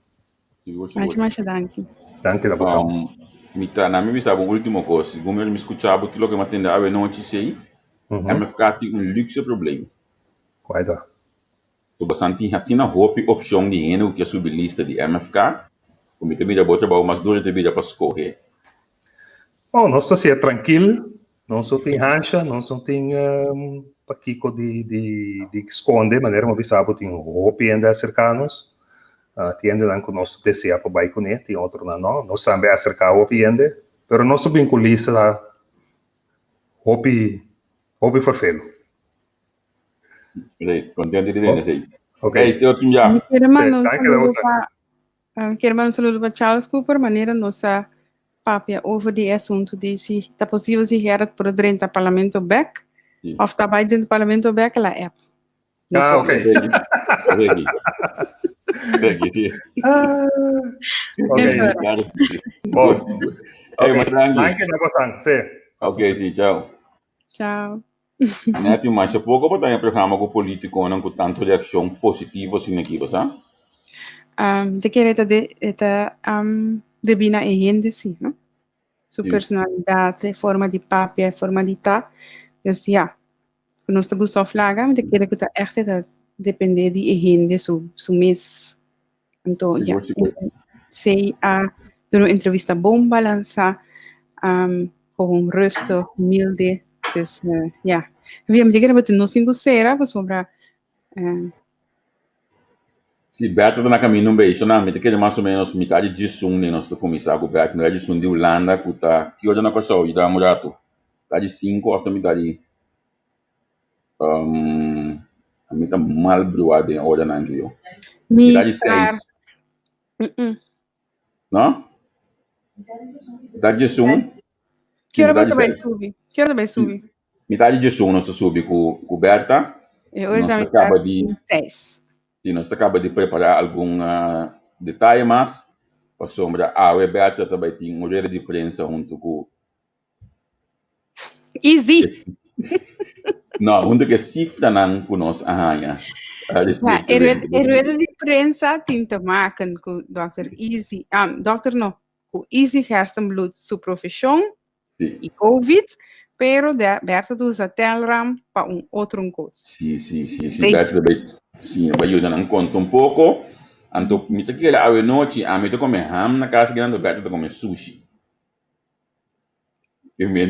Masha, masha danki. Danki na boso. Um, Mi ta na mi bisa bo un ultimo kos, segun mi mi skucha bo tur loke mi a tende awe nochi sei, MFK tin un luxe probleem. Kua ta? So basan tin asina hopi opshon di hende ku ke subi lista di MFK, ku mi ta mira bo trabou mas duru ta bira pa skohe. Oh, nos ta sia trankil, nos no tin hansha, nos no tin pakiko di di di skonde, manera mi a bisa bo tin hopi hende aserká nos, tin hendenan ku nos ta desea pa bai kuné, tin otronan no, nos tambe a aserká hopi hende, pero nos ta bin ku lista hopi hopi ferfelu. Great, contento di tende esei. Ok. Hey, te otro ya. Mi quiere mandar un Dank je, saludo Rosa. pa mi quiere mandar un saludo pa Charles Cooper, manera nos a papia over di e asunto di si ta posibel si Gerrit por drenta parlamento bek Sí. of ta bai drenta parlamento bek la app. No Ah, por. ok. Peggy. Peggy. Peggy, sí. Ah, ok. Eso era. Claro que sí. Bon. Sigur, sigur. Hey, Ok. mas danki. Dank je, Nabosan. Sí. Ok, sí, chao. Chao. Netty, masha poko bo ta den programa ku politikonan ku tantu reakshon positivo asina aki, bo sa? Um, te kere ta de, e ta um, debí na e hende sí, no? Su Sí. personalidad, e forma di papia, e forma di ta. Dus ja, ku nos ta gusta of laga, mi ta kere ku ta echt e ta depende di e hende su, su mes. Anto, ja, Sigur, sigur. Zij a duna un entrevista bon balansa, um, gewoon rustig, humilde. Dus uh, ja, Via mi kere bati nos tin ku sera pasobra uh, Si Bertha ta na camino un beiso na mi ta kere mas o menos mitad di djesun den nos ta kuminsá ku Bertha, mitad di djesun di Hulanda ku ta ki ora na Kòrsou? Yuda un ratu. Mitad di sinku òf ta mitad di um, ami ta mal bruá den oranan ki yo. Mitad di mitar seis, mm -mm. no? Mitad di djesun, Ki si ora mitad bo di ta bai seis. subi? Ki ora ta bai Si, subi? mitad di djesun nos ta subi ku ku Bertha, E ora nos ta ta mitar kaba di di seis. Si nos ta kaba di prepará algun detaye mas pasobra awe Bertha ta bai tin un rueda di prensa huntu ku Easy. No, huntu ku e sifranan ku nos a haña Ja, e resientemente. rueda, e rueda di prensa tin te maken ku Dòkter Easy, um, dòkter no, ku Easy Gerstenbluth su profeshon Sí. i Covid, pero de, Bertha ta usa Telram pa un otro un kos. Sí, sí, sí, sí, Thank Bertha ta bai, sí, bai yuda nan konta un poko. Anto mi ta kere awe nochi, ami ta kome ham na kas aki, anto Bertha ta kome sushi.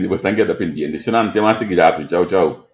Bo san keda pendiente. Shonnan, te mas sigui ratu. Chau, chau.